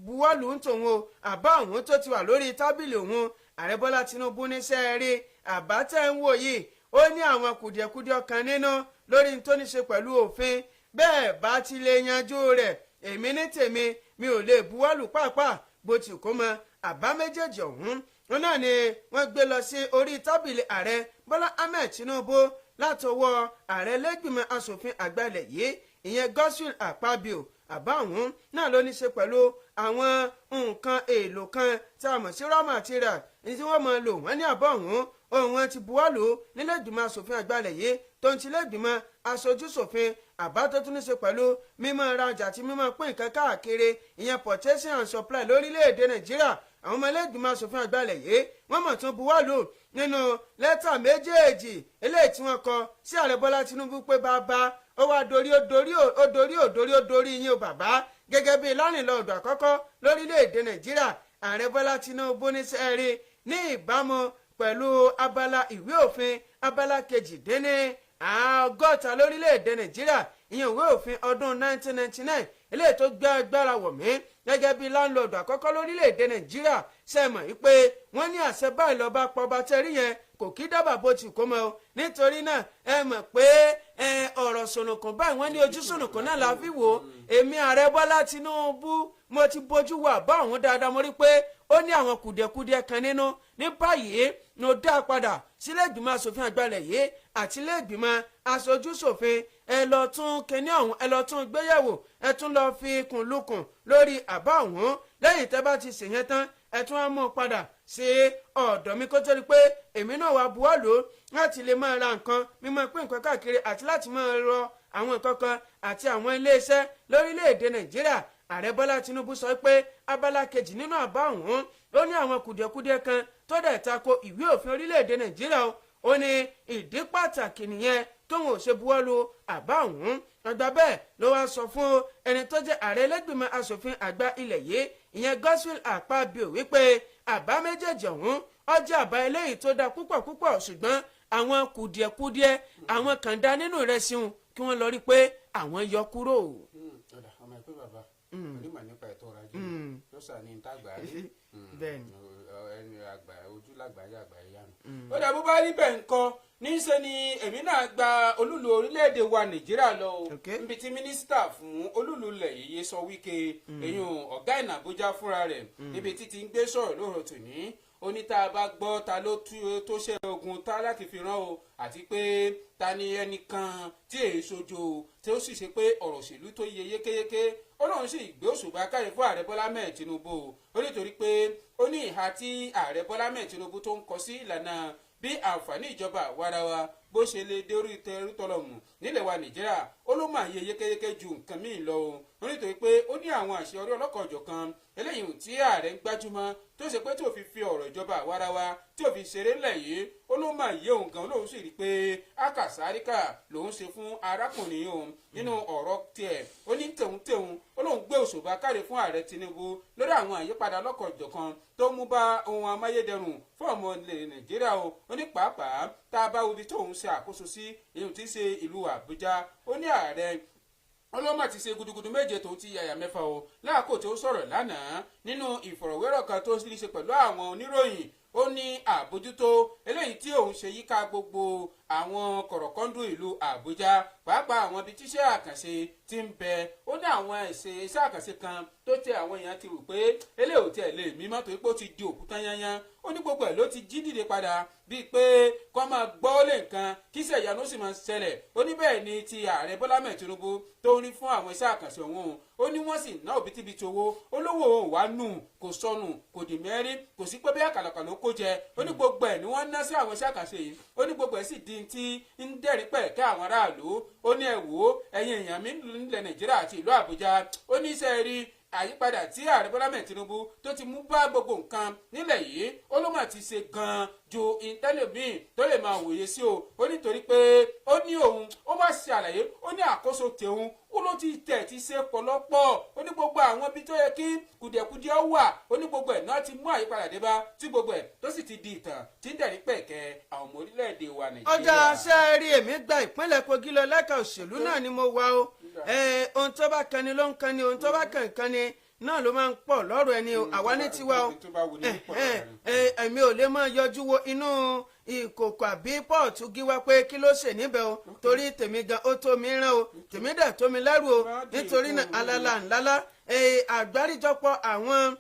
buwọ́lù ń tòun o, àbá òun tó ti wà lórí tábìlì òun. Ààrẹ Bọ́lá Tinubu ní sẹ́ẹ̀rí àbá tẹ́ ń wò yìí, ó ní àwọn kùdìẹ̀kudiẹ kan nínú lórí tó ní ṣe pẹ̀lú òfin. Bẹ́ẹ̀ bá ti lè yanjú rẹ̀, èmi ní tèmi, mi ò lè buwọ́lù pàápàá bó ti kó mọ. Àbá méjèèjì ọ̀hún wọn náà ni wọ́n gbé lọ sí orí tábìlì Ààrẹ Bọ́lá Ahmed Tinubu látọwọ́ ààrẹ lẹ́gbìmọ̀ asòfin àgbà ilẹ̀ yìí, ìyẹn Godswill Akpabio. Àbá ọ̀hún náà ló ní ṣe pẹ̀lú àwọn nǹkan èèlò kan tí a mọ̀ sí raw material ní tí wọ́n máa lò. Wọ́n ní àbá ọ̀hún ohun wọn ti buwọ́lù nílé ìgbìmọ̀ asòfin àgbà ilẹ̀ yìí tó ń ti ilé ìgbìmọ̀ aṣojúṣòfin. Àbá tó tún ní ṣe pẹ̀lú mímọ́ ra ọjà àti mímọ́ pín nǹkan káàkiri, ìyẹn purchasing and supply lórílẹ̀‐èdè Nàìjíríà, àwọn ọmọ ilé ìgbìmọ̀ asòfin àgbà ilẹ̀ yìí wọ́n mọ̀ tún buwọ́lù nínú lẹ́tà méjèèjì eléyìí tí wọ́n kọ sí Ààrẹ Bọ́lá Tinubu pé bàbá, ó wá dorí, ó dorí, ó dorí, ó dorí, ó dorí yín o bàbá, gẹ́gẹ́ bíi lárìnlọ́ọ̀dù àkọ́kọ́ lórílẹ̀‐èdè Nàìjíríà. Ààrẹ Bọ́lá Tinubu ní sẹ́ẹ̀rí ní ìbámu pẹ̀lú abala ìwé òfin abala 68 lórílẹ̀‐èdè Nàìjíríà, ìyẹn ìwé òfin ọdún 1999 eléyìí tó gbé agbára wọ̀ mí gẹ́gẹ́ bí landlord àkọ́kọ́ lórílẹ̀‐èdè Nàìjíríà. Ṣe mọ̀ wípé wọ́n ní àṣẹ báyìí lọ́ba pọba tẹ́rí yẹn kò kí dábàá bó ti kó mọ́ o. Nítorí náà, ẹ mọ̀ pé Ọ̀rọ̀ sùnùkùn báyìí, wọ́n ní ojú sùnùkùn náà la fi wò ó. Èmi ààrẹ Bọ́lá Tinubu, mo ti bójú wà bá òun dáadáa, mo rí pé ó ní àwọn kùdìẹ̀kudiẹ kan nínú. Ní báyìí ni ó dá a padà sílé ìgbìmọ̀ asòfin àgbà ilẹ̀ yìí àti ilé ìgbìmọ̀ aṣojú ṣòfin. Ẹ lọ tún kinní ọ̀hún, ẹ lọ tún gbéyẹ̀wò, ẹ tún lọ fi kùn lukùn lórí àbá ọ̀hún. Lẹ́yìn tẹ́ bá ti ṣèyẹn tán, ẹ tún á mú un padà sí ọ̀dọ̀ mi, kó tó di pé èmi náà wà buwọ́lù láti lè máa ra nǹkan, mímọ́ pín nǹkan káàkiri àti láti máa rọ àwọn nǹkan kan àti àwọn iléeṣẹ́ lórílẹ̀‐èdè Nàìjíríà. Ààrẹ Bọ́lá Tinubu sọ pé abala kejì nínú àbá ọ̀hún ó ní àwọn kùdìẹ̀kudiẹ kan tó dẹ̀ tako ìwé òfin orílẹ̀‐èdè Nàìjíríà o. Ó ní ìdí pàtàkì nìyẹn tóun ò ṣe buwọ́lu àbá ọ̀hún. Ọgbà bẹ́ẹ̀ ló wá sọ fún ẹni tó jẹ́ ààrẹ ẹlẹ́gbìmọ̀ asòfin àgbà ilẹ̀ yìí, ìyẹn Godswill Akpabio, wípé àbá méjèèjì ọ̀hún ó jẹ́ àbá eléyìí tó dáa púpọ̀ púpọ̀, ṣùgbọ́n àwọn kùdìẹ̀kudiẹ, àwọn kàńdá nínú rẹ̀ síun, kí wọ́n lọ rí pé àwọn yọ kúrò. Ọ̀dà ọmọ ẹ̀pẹ́ bàbá onímọ̀ nípa ètò ọrọ̀ ajé yóò sà ní ìtàgbà rí. Ẹni àgbà ojú làgbà yá àgbà yá nù. Ó dà, bó bá rí bẹ́ẹ̀ ńkọ́, níṣẹ́ ni èmi náà gba olúlu orílẹ̀-èdè wa Nàìjíríà lọ o, níbi tí mínísítà fún olúlu ilẹ̀ yìí Nyesom Wike, èyàn ọ̀gá ìnàbújá fúnra rẹ̀, níbi tí ti ń gbé sọ̀rọ̀ lóòrò tòní. Ó ní tá a bá gbọ́ ta ló tó ṣe ogun tá láti fi rán o, àti pé ta ni ẹnìkan tí èyí sojo tí ó sì ṣe pé ọ̀rọ̀ òṣèlú tó yẹ yékéyéké, ó lóun sì gbé òṣùbà káre fún ààrẹ Bọ́lá mẹ́ẹ̀ Tinubu o. Ó nítorí pé ó ní ìhà tí ààrẹ Bọ́lá mẹ́ẹ̀ Tinubu tó ń kọ sí ìlànà bí àǹfààní ìjọba àwarawa bó ṣe lè dórí tẹrútọlọmù nílẹ̀ wa Nàìjíríà, ó ló máa yẹ yékéyéké ju nǹkan míì lọ o. Ó nítorí pé ó ní àwọn àṣeyọrí ọlọ́kan-ò-jọ̀kan eléyìí tí ààrẹ ń gbájúmọ́, tó ṣe pé tí ò fi fi ọ̀rọ̀ ìjọba àwarawa tí ò fi ṣeré ńlẹ̀ yìí, ó ló máa yé òun gan. Lòun sì rí i pé àkàsáríkà lòun ṣe fún arákùnrin òun. Nínú ọ̀rọ̀ tiẹ̀, ó ní tẹ̀hún-tẹ̀hún, ó lóun gbé òṣùbà káre fún ààrẹ Tinubu lórí àwọn àyípadà ọlọ́kan-ò-jọ̀kan tó mú bá ohun amáyédẹrùn fún ọmọ ilẹ̀ Nàìjíríà o. Ó ní pàápàá tá a bá wo ibi tóun ṣe àkóso sí, èyí tí í ṣe ìlú Àbújá, ó ní ààrẹ ọlọ́mà ti ṣe gudugudu méje tó ti yàyà mẹ́fà o. Láàkó tó sọ̀rọ̀ lánàá nínú ìfọ̀rọ̀wérọ̀ kan tó ní ṣe pẹ̀lú àwọn oníròyìn, ó ní àbójútó eléyìí tí òun ṣe yíká gbogbo àwọn kọ̀rọ̀kọ́ndù ìlú Àbújá, pàápàá àwọn ibi tíṣẹ́ àkànṣe ti ń bẹ, ó ní àwọn iṣẹ́ àkànṣe kan tó tẹ àwọn èèyàn ti rò pé eléyìí ò tiẹ̀ lè mímọ́ torí pé ó ti di òkúta yányán, ó ní gbogbo ẹ̀ ló ti jí dìde padà, bíi pé kó máa gbọ́ lé nǹkan kí iṣẹ́ ìyanu sì máa ṣẹlẹ̀. Ó ní bẹ́ẹ̀ ni ti ààrẹ Bọ́lá mẹ́ẹ̀ Tinubu tó ń rí fún àwọn iṣẹ́ àkànṣe ọ̀hún. Ó ní wọ́n sì ná òbítíbitì owó olówó òun wà nù, kò sọnù, kò dì mẹ́rí, kò sí pé bí àkàlàkà ló kó jẹ. Ó ní gbogbo ẹ̀ ni wọ́n ná sí àwọn iṣẹ́ àkànṣe yìí. Ó ní gbogbo ẹ̀ sì di ti ń dẹ́rìí pẹ̀kẹ́ àwọn aráàlú. Ó ní ẹ wò ó, ẹ̀yin èèyàn mi nílẹ̀ Nàìjíríà àti ìlú Àbújá, ó ní iṣẹ́ rí àyípadà tí ààrẹ Bọ́lá mẹ́ẹ̀ Tinubu tó ti mú bá gbogbo nǹkan nílẹ̀ yìí, ó ló mà ti ṣe gan-an ju ìtẹ́lẹ̀míì tó lè máa wòye sí o. Ó nítorí pé ó ní òun ó má ṣe àlàyé, ó ní àkóso tòun ó ló ti tẹ̀ ti ṣe pọ̀lọpọ̀. Ó ní gbogbo àwọn ibi tó yẹ kí kùdìẹ̀kudiẹ wà, ó ní gbogbo ẹ̀ náà ti mú àyípadà dé bá, tí gbogbo ẹ̀ tó sì ti di ìtàn tí ń dẹ̀rí pẹ̀kẹ́ àwọn ọmọ orílẹ̀-èdè wa Nàìjíríà. Ọjà sẹ́ẹ̀rì, èmi gba ìpínlẹ̀ Kogi lọ. Lẹ́ka òṣèlú náà ni mo wà o. Ohun tó bá kan ni ló ń kan ni, ohun tó bá kàn kan ni náà ló máa ń pọ̀ lọ́rọ̀ ẹni o. Àwa ní tiwa o. Èmi ò lè máa yọjú wo inú ìkòkò àbí pọ́ọ̀tù gíwá pé kí ló ṣe níbẹ̀ o, torí tèmi gan ó tó mi rán o, tèmi dẹ̀ tó mi lẹ́rù o. Nítorí náà, alala ńlá, àgbáríjọpọ̀ àwọn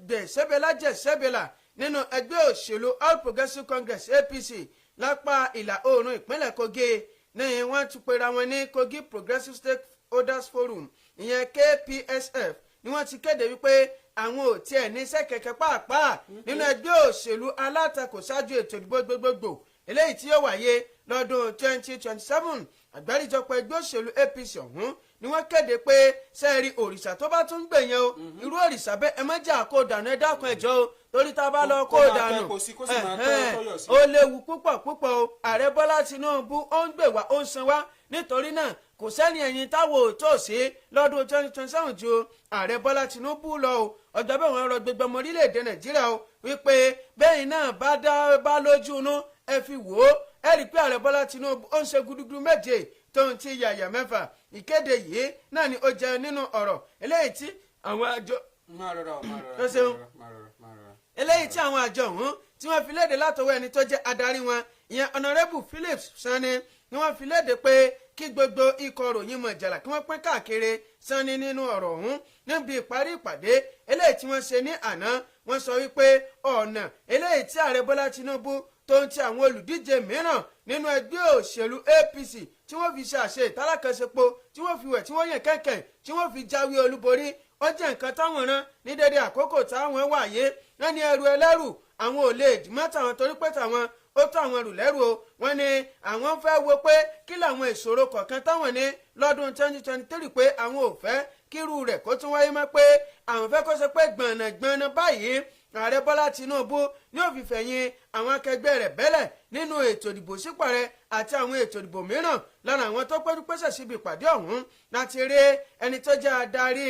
gbẹ̀sẹ̀bẹ̀lá jẹ̀sẹ̀bẹ̀là nínú ẹgbẹ́ òṣèlú All Progressives Congress, APC, lápá ìlà oòrùn ìpínlẹ̀ Kogi ní wọ́n ti pera wọn ní Kogi Progressive Stakeholders Forum, ìyẹn KPSF, ni wọ́n ti kéde wípé àwọn ò tiẹ̀ ní iṣẹ́ kẹ̀kẹ́ pàápàá nínú ẹgbẹ́ òṣèlú alátakò ṣáájú ètò ìdìbò gbogbogbò eléyìí tí yóò wáyé lọ́dún 2027. Àgbáríjọpọ̀ ẹgbẹ́ òṣèlú APC ọ̀hún ni wọ́n kéde pé sẹ́ẹ̀rì òrìṣà tó bá tún gbèyàn o, irú òrìṣà bẹ́ẹ̀, ẹ má jà kó dànù, ẹ dákun ẹjọ́ o, torí tá a bá lọ kó dànù, ó léwu púpọ̀ púpọ̀ o. Ààrẹ Bọ́lá Tinubu ó ń gbè wá, ó ń san wá. Nítorí náà, kò sẹ́ni ẹ̀yìn táwọn ò tó sí lọ́dún 2027 ju ààrẹ Bọ́lá Tinubu lọ o. Ọjọ́ bẹ́ẹ̀, wọ́n rọ gbogbo ọmọ orílẹ̀-èdè Nàìjíríà o wípé bẹ́ẹ̀ náà bá dá bá lójú inú ẹ fi wò ó, ẹ rí i pé ààrẹ Bọ́lá Tinubu ó ń ṣe gudugudu méje tó ń ti yàyà mẹ́fà. Ìkéde yìí náà ni ó jẹ nínú ọ̀rọ̀ eléyìí tí àwọn àjọ Máa rọra o, máa rọra. Ó ṣeun. Máa rọra, máa rọra. Eléyìí tí àwọn àjọ ọ̀hún tí wọ́n fi léde látọwọ́ ẹni tó jẹ́ adarí wọn, ìyẹn Honourable Phillips Sanni, ni wọ́n fi léde pé Kí gbogbo ikọ̀ ròyìn Mọ̀jàlá kí wọ́n pín káàkiri sanni nínú ọ̀rọ̀ ọ̀hún. Níbi ìparí ìpàdé eléyìí tí wọ́n ṣe ní àná, wọ́n sọ wípé ọ̀nà eléyìí tí ààrẹ Bọ́lá Tinubu tó ń ti àwọn olùdíje mìíràn nínú ẹgbẹ́ òṣèlú APC tí wọ́n fi ṣe àṣẹ ìtàlákànṣepọ̀, tí wọ́n fi wẹ̀, tí wọ́n yàn kẹ̀kẹ́, tí wọ́n fi jáwé olúborí, ó jẹ́ nǹkan táwọn rán ní dédé àkókò táwọn wà yé. Wọ́n ní ẹrù ẹlẹ́rù àwọn ò lè dìmọ́ tàwọn, torí pé tàwọn ó tó àwọn rù lẹ́rù o. Wọ́n ní àwọn fẹ́ wo pé kí làwọn ìṣòro kọ̀ọ̀kan táwọn ní lọ́dún 2023, pé àwọn ò fẹ́ kírú rẹ̀ kó tún wáyé mọ́, pé àwọn fẹ́ kó ṣe pé gbọ̀nàgbọ̀nà báyìí ààrẹ Bọ́lá Tinubu ní ó fi fẹ̀yìn àwọn akẹgbẹ́ rẹ̀ bẹ́lẹ̀ nínú ètò ìdìbò sípò rẹ̀ àti àwọn ètò ìdìbò mìíràn. Lára àwọn tó péjú pésẹ̀ síbi ìpàdé ọ̀hún láti rí ẹni tó jẹ́ adarí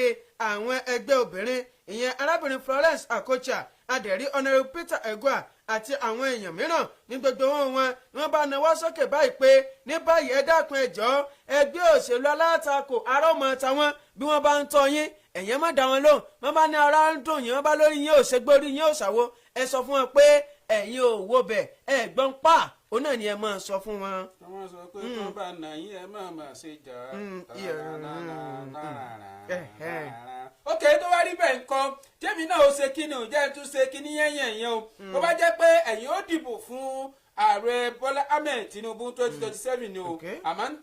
àwọn ẹgbẹ́ obìnrin, ìyẹn arábìnrin Florence Akocha, adẹ̀rí Honourable Peter Egua àti àwọn èèyàn mìíràn. Ní gbogbo wọn wọn ni wọ́n bá nawọ́ sókè báyìí pé ní báyìí, ẹ dákun, ẹ jọ̀ọ́, ẹgbẹ́ òṣèlú alátakò arọ́mọ táwọn, bí wọ́n bá ń tọ́ yín, ẹ̀yẹ́ má dá wọn lóhùn. Wọ́n bá ní ara ń dùn yín, wọ́n bá lórí yín ò ṣe gbórí yín ò ṣàwo, ẹ sọ fún wọn pé ẹ̀yin ò wo bẹ̀ ẹ̀ gbọ́n pa òun náà ni ẹ máa sọ fún wọn. Àwọn sọ pé tó bá nà yín, ẹ má má ṣe jà. Ok, tó bá rí bẹ́ẹ̀ nǹkan tèmi náà ó ṣe kíni ò jẹ́ tún ṣe kíní yẹ́yẹ́ yẹn o. Ó bá jẹ́ pé ẹ̀yin ó dìbò fún ààrẹ Bọ́lá Ahmed Tinubu 2027 ni o, àmọ́ ń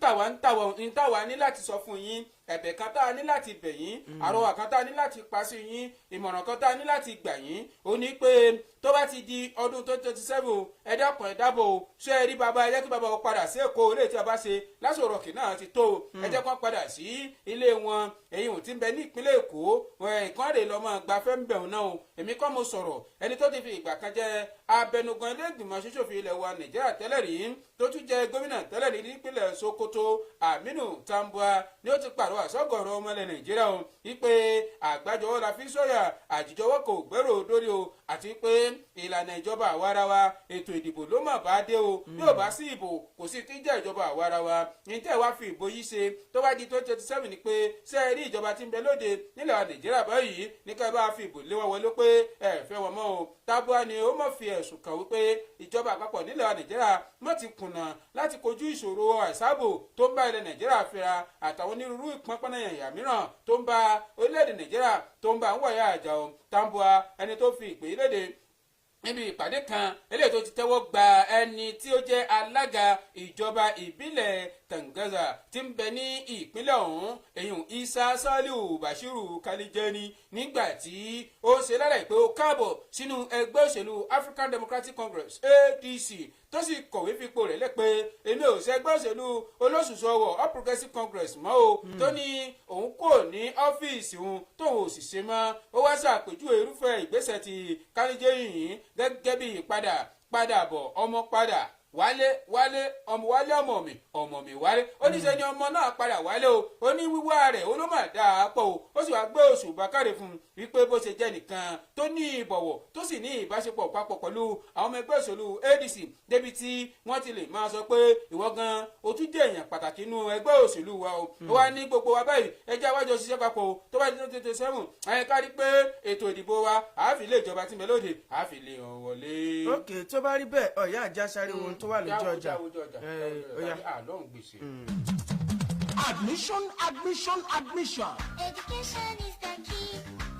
tà wá ní láti sọ fún yín, ẹ̀bẹ̀ kan tá a ní láti bẹ̀ yín, àrọwà kan tá a ní láti pa sí yín, ìmọ̀ràn kan tá a ní láti gbà yín, ó ní pé tó bá ti di ọdún 2027, ẹ dákun, ẹ dábọ̀ o. Ṣé ẹ rí bàbá? Ẹ jẹ́ kí bàbá o padà sí Èkó. Ilé tí a bá ṣe lásìkò rọ̀kì náà ti tó o. Ẹ jẹ́ kó padà sí ilé wọn, èyí ò ti ń bẹ ní ìpínlẹ̀ Èkó. Ìkan rè lọ́mọ gbafẹ́ ń bẹ̀rù náà o. Èmi kọ́ mo sọ̀rọ̀. Ẹni tó ti fi ìgbà kan jẹ́ abẹnugan ilé ìgbìmọ̀ aṣòfin ilẹ̀ wa Nàìjíríà tẹ́lẹ̀ rí, tó tún jẹ́ gómìnà tẹ́lẹ̀ rí nípínlẹ̀ Sokoto, Aminu Tambuwal, ni ó ti pàrọwà sọ́gọ̀rọ̀ ọmọ ilẹ̀ Nàìjíríà o, wípé àgbájọwọ́ la fi sọ̀yà, àjíjọwọ́ kò gbèrò dórí o, àti pé ìlànà ìjọba àwarawa, ètò ìdìbò ló mà bá dé o. Bí ò bá sí ìbò, kò sí tí jẹ́ ìjọba àwarawa. Ní tẹ́ wá fi ìbò yìí ṣe tó bá di 2027 ni pé ṣé ẹ rí ìjọba tí ń bẹ lóde nílẹ̀ wa Nàìjíríà báyìí ní ká bá fi ìbò lé wọn wọlé pé ẹ fẹ́ wọn mọ́ o. Tambuwal ni ó mọ̀ fi ẹ̀sùn kàn wípé ìjọba àpapọ̀ nílẹ̀ wa Nàìjíríà mọ̀ ti kùnà láti kojú ìṣòro àìsáàbò tó ń bá ilẹ̀ Nàìjíríà fínra àtàwọn onírúurú ìpọ́npọ́nayàyà mìíràn tó ń bá orílẹ̀-èdè Nàìjíríà tó ń bá ń wọ̀yà àjà o. Tambuwal, ẹni tó fi ìpè léde níbi ìpàdé kan eléyìí tó ti tẹ́wọ́ gba ẹni tí ó jẹ́ alága ìjọba ìbílẹ̀ Tangaza tí ń bẹ ní ìpínlẹ̀ ọ̀hún, èyàn Isa Saliu Bashiru Kalijeni, nígbà tí ó ṣe lálẹ́ pé ó káàbọ̀ sínú ẹgbẹ́ òṣèlú African Democratic Congress, ADC, tó sì kọ̀wé fipò rẹ̀ lẹ́ pé èmi ò ṣẹgbẹ́ òṣèlú olóṣùṣù ọwọ̀ All Progressives Congress mọ́ o, tó ní òun kò ní ọ́fíìsì òun tóun ò sì ṣe mọ́. Ó wá ṣàpèjúwe irúfẹ́ ìgbésẹ̀ ti Kalijeni yìí gẹ́gẹ́ bí ìpadà padà bọ̀, ọmọ padà wálé, wálé ọmọ, wálé ọmọ mi, ọmọ mi wálé. Ó ní ṣe ni ọmọ náà padà wálé o. Ó ní wíwá rẹ̀ ó ló mà dáa pọ̀ o. Ó sì wá gbé òṣùbà káre fún un wípé bó ṣe jẹ́ nìkan tó ní ìbọ̀wọ̀, tó sì ní ìbáṣepọ̀ papọ̀ pẹ̀lú àwọn ọmọ ẹgbẹ́ òṣèlú ADC, débi tí wọ́n ti lè máa sọ pé ìwọ gan o tún jẹ́ èèyàn pàtàkì inú ẹgbẹ́ òṣèlú wa o. Ó wá ní gbogbo wa báyìí, ẹ jẹ́ àwájọ ṣiṣẹ́ papọ̀ o. Tó bá di 2027, ẹ ká rí pé ètò ìdìbò wa àáfi lé ìjọba tí ń bẹ lóde, àáfi lé wọn wọlé. Ok, tó bá rí bẹ́ẹ̀, ọ̀yá àjàsáré ohun tó wà lójú ọjà. Ó yá. Àlọ́hùn gbèsè. Admission, admission, admission. Education is the key.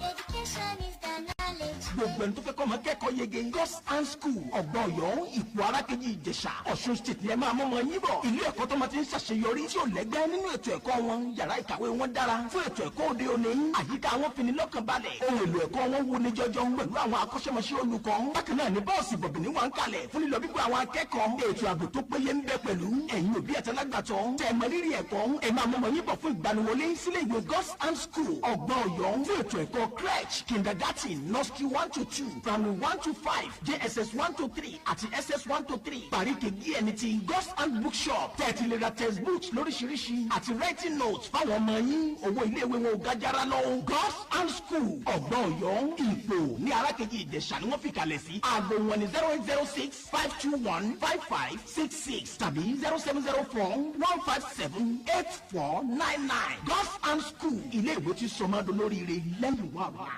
Education is the knowledge. Gbogbo ẹni tó fẹ́ kọ́ ọmọ kẹ́kọ̀ọ́ yege, God's Hand School, Ọ̀gbọ́n Ọ̀yọ́, Ìpò Arákejì, Ìjẹ̀ṣà, Ọ̀ṣun State ni ẹ máa mọ́ ọmọ yín bọ̀. Ilé ẹ̀kọ́ tó máa ti ń ṣàṣeyọrí tí ò lẹ́gbẹ́ nínú ètò ẹ̀kọ́ wọn, yàrá ìkàwé wọn dára fún ètò ẹ̀kọ́ òde òní, àyíká wọn fini lọ́kàn balẹ̀, ohun èlò ẹ̀kọ́ wọn wuni jọjọ pẹ̀lú àwọn akọ́ṣẹ́mọṣẹ́ olùkọ́. Bákan náà ni bọ́ọ̀sì bọ̀gìnì wà ń kalẹ̀ fún lílọ bíbọ̀ àwọn akẹ́kọ̀ọ́. Ètò ààbò tó péye ń bẹ pẹ̀lú. Ẹ̀yin òbí àtàlágbàtọ́ tẹ̀ mọ rírì ẹ̀kọ́, ẹ máa mọ́ ọmọ yín bọ̀ fún ìgbaniwọlé sílé ìwé God's Hand School, Ọ̀gbọ́n Ọ̀yọ́, fún ètò ẹ̀kọ́ crèche, kindergarten, nursery 1 to 2, primary 1 to 5, JSS 1 to 3 àti SS 1 to 3. Paríkè díẹ̀ ti God's Hand Bookshop tẹ́ẹ̀tì lè ra textbooks lóríṣiríṣi àti writing notes fáwọn ọmọ yín. Owó iléèwé wọn ò gájára lọ. God's Hand School, Ọ̀gbọ́n Ọ̀yọ́, Ìpò ní Arákejì, Ìjẹ̀ṣà ni wọ́n fi kalẹ̀ sí. Aago wọn ni 08065215566 tàbí 07041578499. God's Hand School, ilé ìwé tí sọmọdún lóríire lẹ́yìn wàhálà.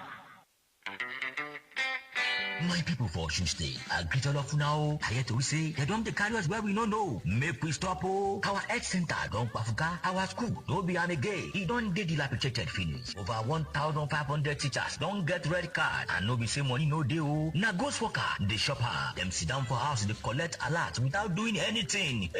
My people for Osun State, I greet all of una o. I hear to say they don dey carry us where we no know. Make we stop o. Our health center don kpafuka. Our school no be am again. E don dey dilapidated finish. Over 1,500 teachers don get red card and no be say money no dey o. Na ghost worker dey shop am. Dem sit down for house dey collect alert without doing anything.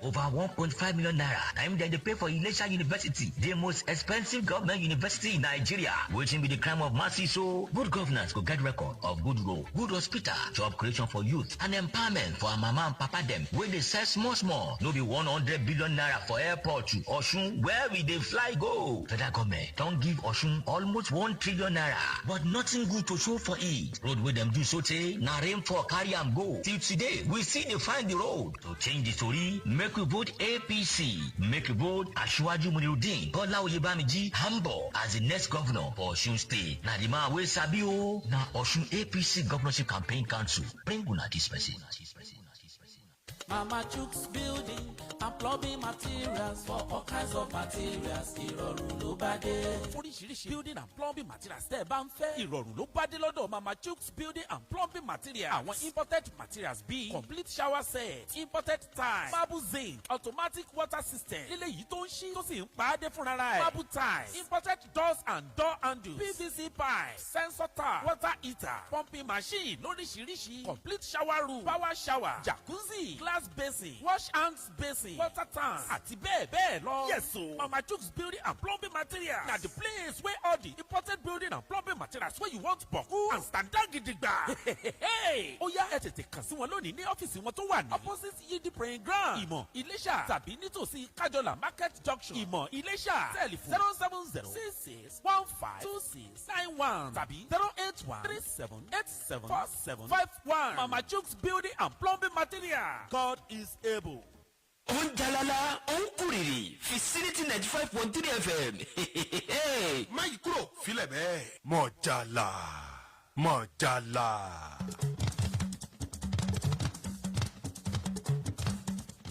Over 1.5 million naira na im dem dey pay for Ilesha University, the most expensive government university in Nigeria. Wetin be the crime of masses o? Good governance go get record of good road, good hospital, job creation for youth and empowerment for our mama and papa dem wey dey sell small small. No be 100 billion naira for airport to Osun where we dey fly go. Federal government don give Osun almost 1 trillion naira, but nothing good to show for it. Road wey dem do sotey na rainfall carry am go. Till today, we still dey find the road. To change the story, make we vote APC. Make we vote Asiwaju Munirudeen Bola Oyebamiji Hambo as the next governor for Osun State. Na the man wey sabi o. Na Osun APC Governorship Campaign Council bring una this message. Mama Chooks Building and Plumbing Materials for all kinds of materials. Ìrọ̀rùn ló bá dé. Oríṣiríṣi building and plumbing materials tẹ́ ẹ bá ń fẹ́. Ìrọ̀rùn ló bá dé lọ́dọ̀ Mama Chooks Building and Plumbing Materials. Àwọn imported materials bíi complete shower set, imported tile, marble zinc, automatic water system. Lílé yìí tó ń ṣí tó sì ń pa á dé fúnra ẹ̀. Marble tiles, imported doors and door handles, PVC pipe, sensor tap, water heater, pumping machine lóríṣiríṣi, complete shower room, power shower, jacuzzi, glass basin, wash hands basin, water tank, àti bẹ́ẹ̀ bẹ́ẹ̀ lọ. Yes o, Mama Chooks Building and Plumbing Materials na the place wey all the imported building and plumbing materials wey you want boku and stand gidigba. Ó yá, ẹ tètè kàn sí wọn lónìí ní ọ́fíìsì wọn tó wà ní opposite Yidi praying ground, Ìmọ̀, Iléṣà, tàbí nítòsí Kájọlà Market Junction, Ìmọ̀, Iléṣà. Telephone 07066152691 tàbí 08137874751. Mama Chooks Building and Plumbing Materials. God is able. Ó ń jalala, ó ń kúrìrì. Vicinity 95.3 FM. Má yí kúrò, filẹ̀ bẹ́ẹ̀. Mọ̀jàlá, mọ̀jàlá.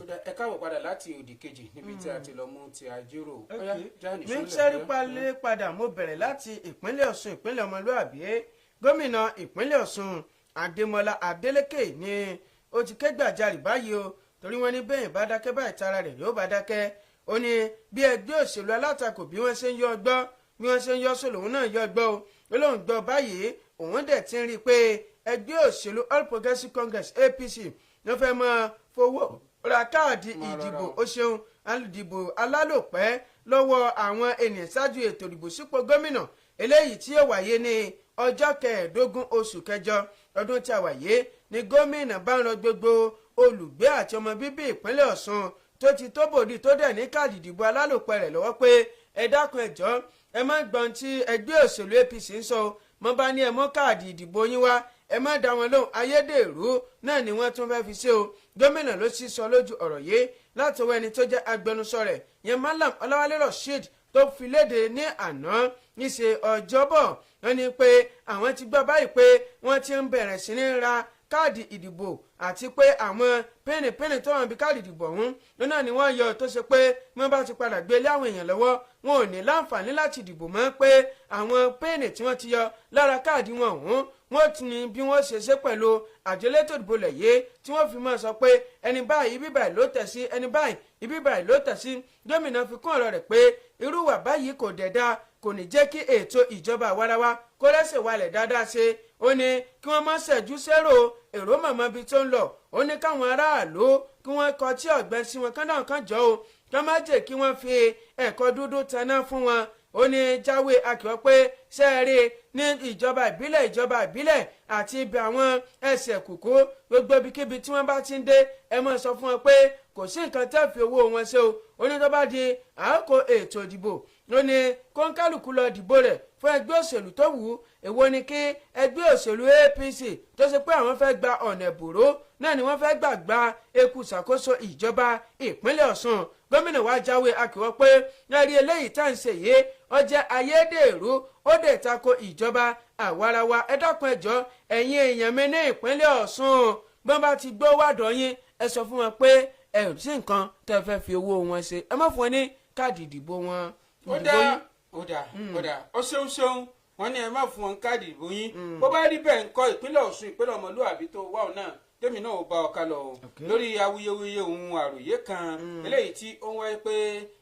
Ó dá, ẹ káàbọ̀ padà láti òdì kejì níbi tí a ti lọ mú ti àjírò. Ó yá, já nìṣó Mi ń lẹ̀. sẹ́rí palẹ̀ padà. Mo bẹ̀rẹ̀ láti ìpínlẹ̀ Ọ̀ṣun, ìpínlẹ̀ ọmọlúàbí. Gómìnà ìpínlẹ̀ Ọ̀ṣun, Adémọlá Adélékè, ni ó ti ké gbàjarè báyìí o, torí wọ́n ní bẹ́ẹ̀ bá dákẹ́ báyìí, tara rẹ̀ yóò bá dákẹ́. Ó ní bí ẹgbẹ́ òṣèlú alátakò bí wọ́n ṣe ń yọ ọgbọ́, bí wọ́n ṣe ń yọ sólò, òun náà yọ ọgbọ́ o. Ó lóun gbọ́ báyìí, òun dẹ̀ ti ń rí i pé ẹgbẹ́ òṣèlú All Progressives Congress, APC, ló fẹ́ máa fowó ra káàdì Máa rọra ìdìbò o. ó ṣeun, alùdìbò alálòpẹ́ lọ́wọ́ àwọn ènìyàn ṣáájú ètò ìdìbò sípò gómìnà eléyìí tí yóò wáyé ní ọjọ́ 15 oṣù kẹjọ ọdún tí a wáyé. Ní gómìnà bá ń rọ gbogbo olùgbé àti ọmọ bíbí ìpínlẹ̀ Ọ̀ṣun tó ti tó bòdì, tó dẹ̀ ní káàdì ìdìbò alálòpẹ́ rẹ̀ lọ́wọ́ pé ẹ dákun, ẹ jọ̀ọ́, ẹ má gbọ́n tí ẹgbẹ́ òṣèlú APC ń sọ o. Mọ́ bá ní ẹ mú káàdì ìdìbò yín wá, ẹ má dá wọn lóhùn, ayédèrú náà ni wọ́n tún fẹ́ fi ṣe o. Gómìnà ló sì sọ lójú ọ̀rọ̀ yìí láti ọwọ́ ẹni tó jẹ́ agbẹnusọ rẹ̀ yẹn, Malam Ọláwálé Rasheed, tó fi léde ní àná níṣe Ọjọ́bọ̀. Wọ́n ní pé àwọn ti gbọ́ báyìí pé wọ́n ti ń bẹ̀rẹ̀ sí ní ra káàdì ìdìbò, àti pé àwọn pínpín tó wà níbi káàdì ìdìbò ọ̀hún lọ́nà ni wọ́n yọ, tó ṣe pé wọ́n bá ti padà gbé lé àwọn èèyàn lọ́wọ́, wọn ò ní láǹfààní láti dìbò mọ́, pé àwọn píìnì tí wọ́n ti yọ lára káàdì wọn ọ̀hún, wọ́n ti ní bí wọ́n ṣe ṣe pẹ̀lú àjọ elétò ìdìbò lẹ̀yẹ tí wọ́n fi máa sọ pé ẹni báyìí, ibi báyìí ló tẹ̀ sí, ẹni báyìí, ibi báyìí ló tẹ̀ sí. Gómìnà fi kún ọ̀rọ̀ rẹ̀ pé irú wà báyìí kò dẹ̀ dáa, kò ní jẹ́ kí ètò ìjọba àwarawa kó rẹ́sẹ̀ walẹ̀ dáadáa ṣe. Ó ní kí wọ́n má ṣẹ́jú sẹ́rò èrò mọ̀mọ́ ibi tó ń lọ. Ó ní káwọn aráàlú kí wọ́n kọ tí ọ̀gbẹ́ sí wọn kán náà kán jọ o, kí wọ́n má jẹ́ kí wọ́n fi ẹ̀kọ́ dúdú taná fún wọn. Ó ní jáwé akíwọ́ pé sẹ́ẹ̀rì ní ìjọba ìbílẹ̀ àti ibi àwọn ẹsẹ̀ kùkú, gbogbo ibikíbi tí wọ́n bá ti ń dé, ẹ máa sọ fún wọn pé kò sí nǹkan tẹ́ fi owó wọn ṣe o. Ó ní tó bá di àkókò ètò ìdìbò, ó ní kóńkálùkù lọ dìbò rẹ̀ fún ẹgbẹ́ òṣèlú tó wù ú. Èwo ni kí ẹgbẹ́ òṣèlú APC tó ṣe pé àwọn fẹ́ gba ọ̀nà ìbòró náà ni wọ́n fẹ́ gbà gba eku ṣàkóso ìjọba ìpínlẹ̀ Ọ̀ṣun? Gómìnà wa jáwé akíwọ́ pé lórí eléyìí tá à ń ṣe yìí, ó jẹ́ ayédèrú, ó dẹ̀ tako ìjọba àwarawa. Ẹ dákun, ẹ jọ̀ọ́, ẹ̀yin èèyàn mi ní ìpínlẹ̀ Ọ̀ṣun, bọ́n bá ti gbọ́ wàdọ̀ yín, ẹ sọ fún wọn pé ẹ ò sí nǹkan tẹ́ fẹ́ fi owó wọn ṣe, ẹ má fún wọn ní káàdì ìdìbò wọn. Ó dáa, ó dáa, ó dáa, ó ṣeun ṣeun. Wọ́n ní ẹ má fún wọn káàdì ìbò yín. Bó bá rí bẹ́ẹ̀, ńkọ́ ìpínlẹ̀ Ọ̀ṣun, ìpínlẹ̀ ọmọlúwàbí tó wà ọ̀ náà, tèmi náà ò bá ọ̀ka lọ o, lórí awuyewuye ohun àròyé kan eléyìí tí ó ń wáyé pé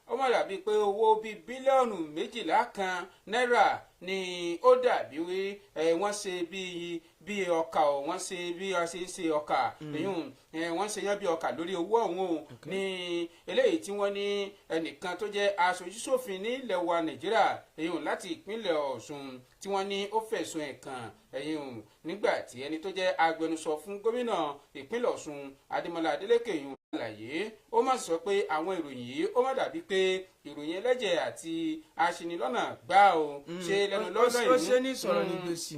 ó má dàbí pé owó bíi bílíọ̀nù 12 kan náírà ni ó dàbí wí ẹ wọ́n ṣe bíi ọkà ọ̀, wọ́n ṣe bí wọ́n ṣe ń ṣe ọkà èyún ẹ, wọ́n ṣe yán bí ọkà lórí owó ọ̀hún o. Ní eléyìí tí wọ́n ní ẹnìkan tó jẹ́ aṣojúṣòfin ní ilẹ̀ wa Nàìjíríà, èyún láti ìpínlẹ̀ Ọ̀ṣun, tí wọ́n ní ó fẹ̀sùn ẹ̀ kàn ẹ̀yìn, nígbà tí ẹni tó jẹ́ agbẹnusọ fún gómìnà ìpínlẹ̀ Ọ̀ṣun, Adémọlá Adélékè, yìí àlàyé, ó má sọ pé àwọn ìròyìn yìí ó má dàbí pé ìròyìn ẹlẹ́jẹ̀ àti aṣinilọ́nà gbá o ṣe lẹ́nu lọ́lọ́ Ó yìí. ṣe ní sọ̀rọ̀ ní gbèsè.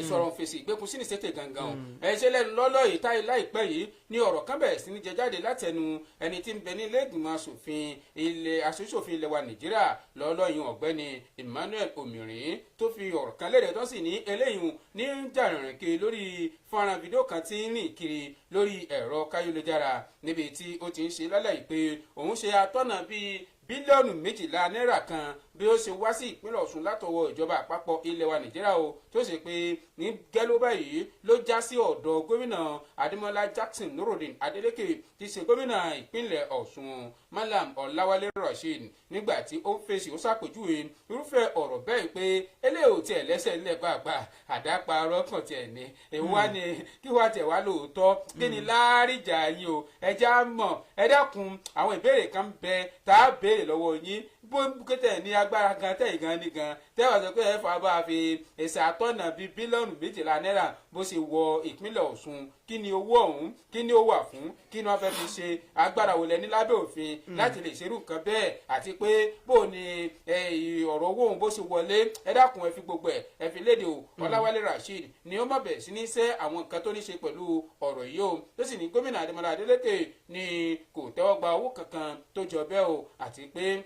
Ìsọ̀rọ̀ fèsì ìgbékun sí ní sètè gangan o. Ẹ ṣe lẹ́nu lọ́lọ́ yìí táyé láìpẹ́ yìí ní ọ̀rọ̀ kan bẹ̀rẹ̀ sí ní jẹ jáde látẹnu ẹni tí ń bẹ ní ilé ìgbìmọ̀ asòfin ilé aṣojúṣòfin ilẹ̀ wa Nàìjíríà lọ́lọ́ yìí, ọ̀gbẹ́ni Emmanuel Omirin, tó fi ọ̀rọ̀ kan léde, tó sì ní eléyìí ní jàrìnrìn kiri lórí fọ́nrán fídíò kan tí ń rìn kiri lórí ẹ̀rọ káyélujára, níbi tí ó ti ń ṣe lálẹ́ yìí pé òun ṣe atọ́nà bíi bílíọ̀nù 12 náírà kan bí ó ṣe wá sí ìpínlẹ̀ Ọ̀ṣun látọwọ́ ìjọba àpapọ̀ ilẹ̀ wa Nàìjíríà o, tó ṣe pé ní gẹ́lú báyìí ló já sí ọ̀dọ̀ gómìnà Adémọlá Jackson Nurudeen Adeleke, tí ṣe gómìnà ìpínlẹ̀ Ọ̀ṣun, Malam Ọ̀làwálé Rasheed. Nígbà tí ó ń fèsì, ó ṣàpèjúwe irúfẹ́ ọ̀rọ̀ bẹ́ẹ̀ pé eléyìí ò tiẹ̀ lẹ́sẹ̀ ńlẹ̀ pàápàá, àdáparọ́ kàn tiẹ̀ ní èwo wá ní kí wá tiẹ̀ wá lóòótọ́, kí ni láàríjà yín o? Ẹ já mọ̀, ẹ dákun, àwọn ìbéèrè kan bẹ tá a béèrè lọ́wọ́ yín. Bó kété ní agbára gan tẹ̀ gan ní gan tẹ́ wàá sọ pé ẹ fà bá a fi èsì àtọ́nà bíi bílíọ̀nù 12 náírà bó ṣe wọ ìpínlẹ̀ Ọ̀ṣun, kí ni owó ọ̀hún, kí ni ó wà fún, kí ni wọ́n fẹ́ fi ṣe, agbára wo lẹ ní lábẹ́ òfin láti lè ṣerú nǹkan bẹ́ẹ̀, àti pé bó ni ọ̀rọ̀ owó òun bó ṣe wọlé? Ẹ dákun, ẹ fi gbogbo ẹ̀ ẹ fi léde o. Ọláwálé Rasheed ni ó mọ̀ bẹ̀ sí ní sẹ́ àwọn nǹkan tó ní ṣe pẹ̀lú ọ̀rọ̀ yìí o, tó sì ní gómìnà Adémọlá Adélékè ni kò tẹ́wọ́ gba owó kankan tó jọ bẹ́ẹ̀ o, àti pé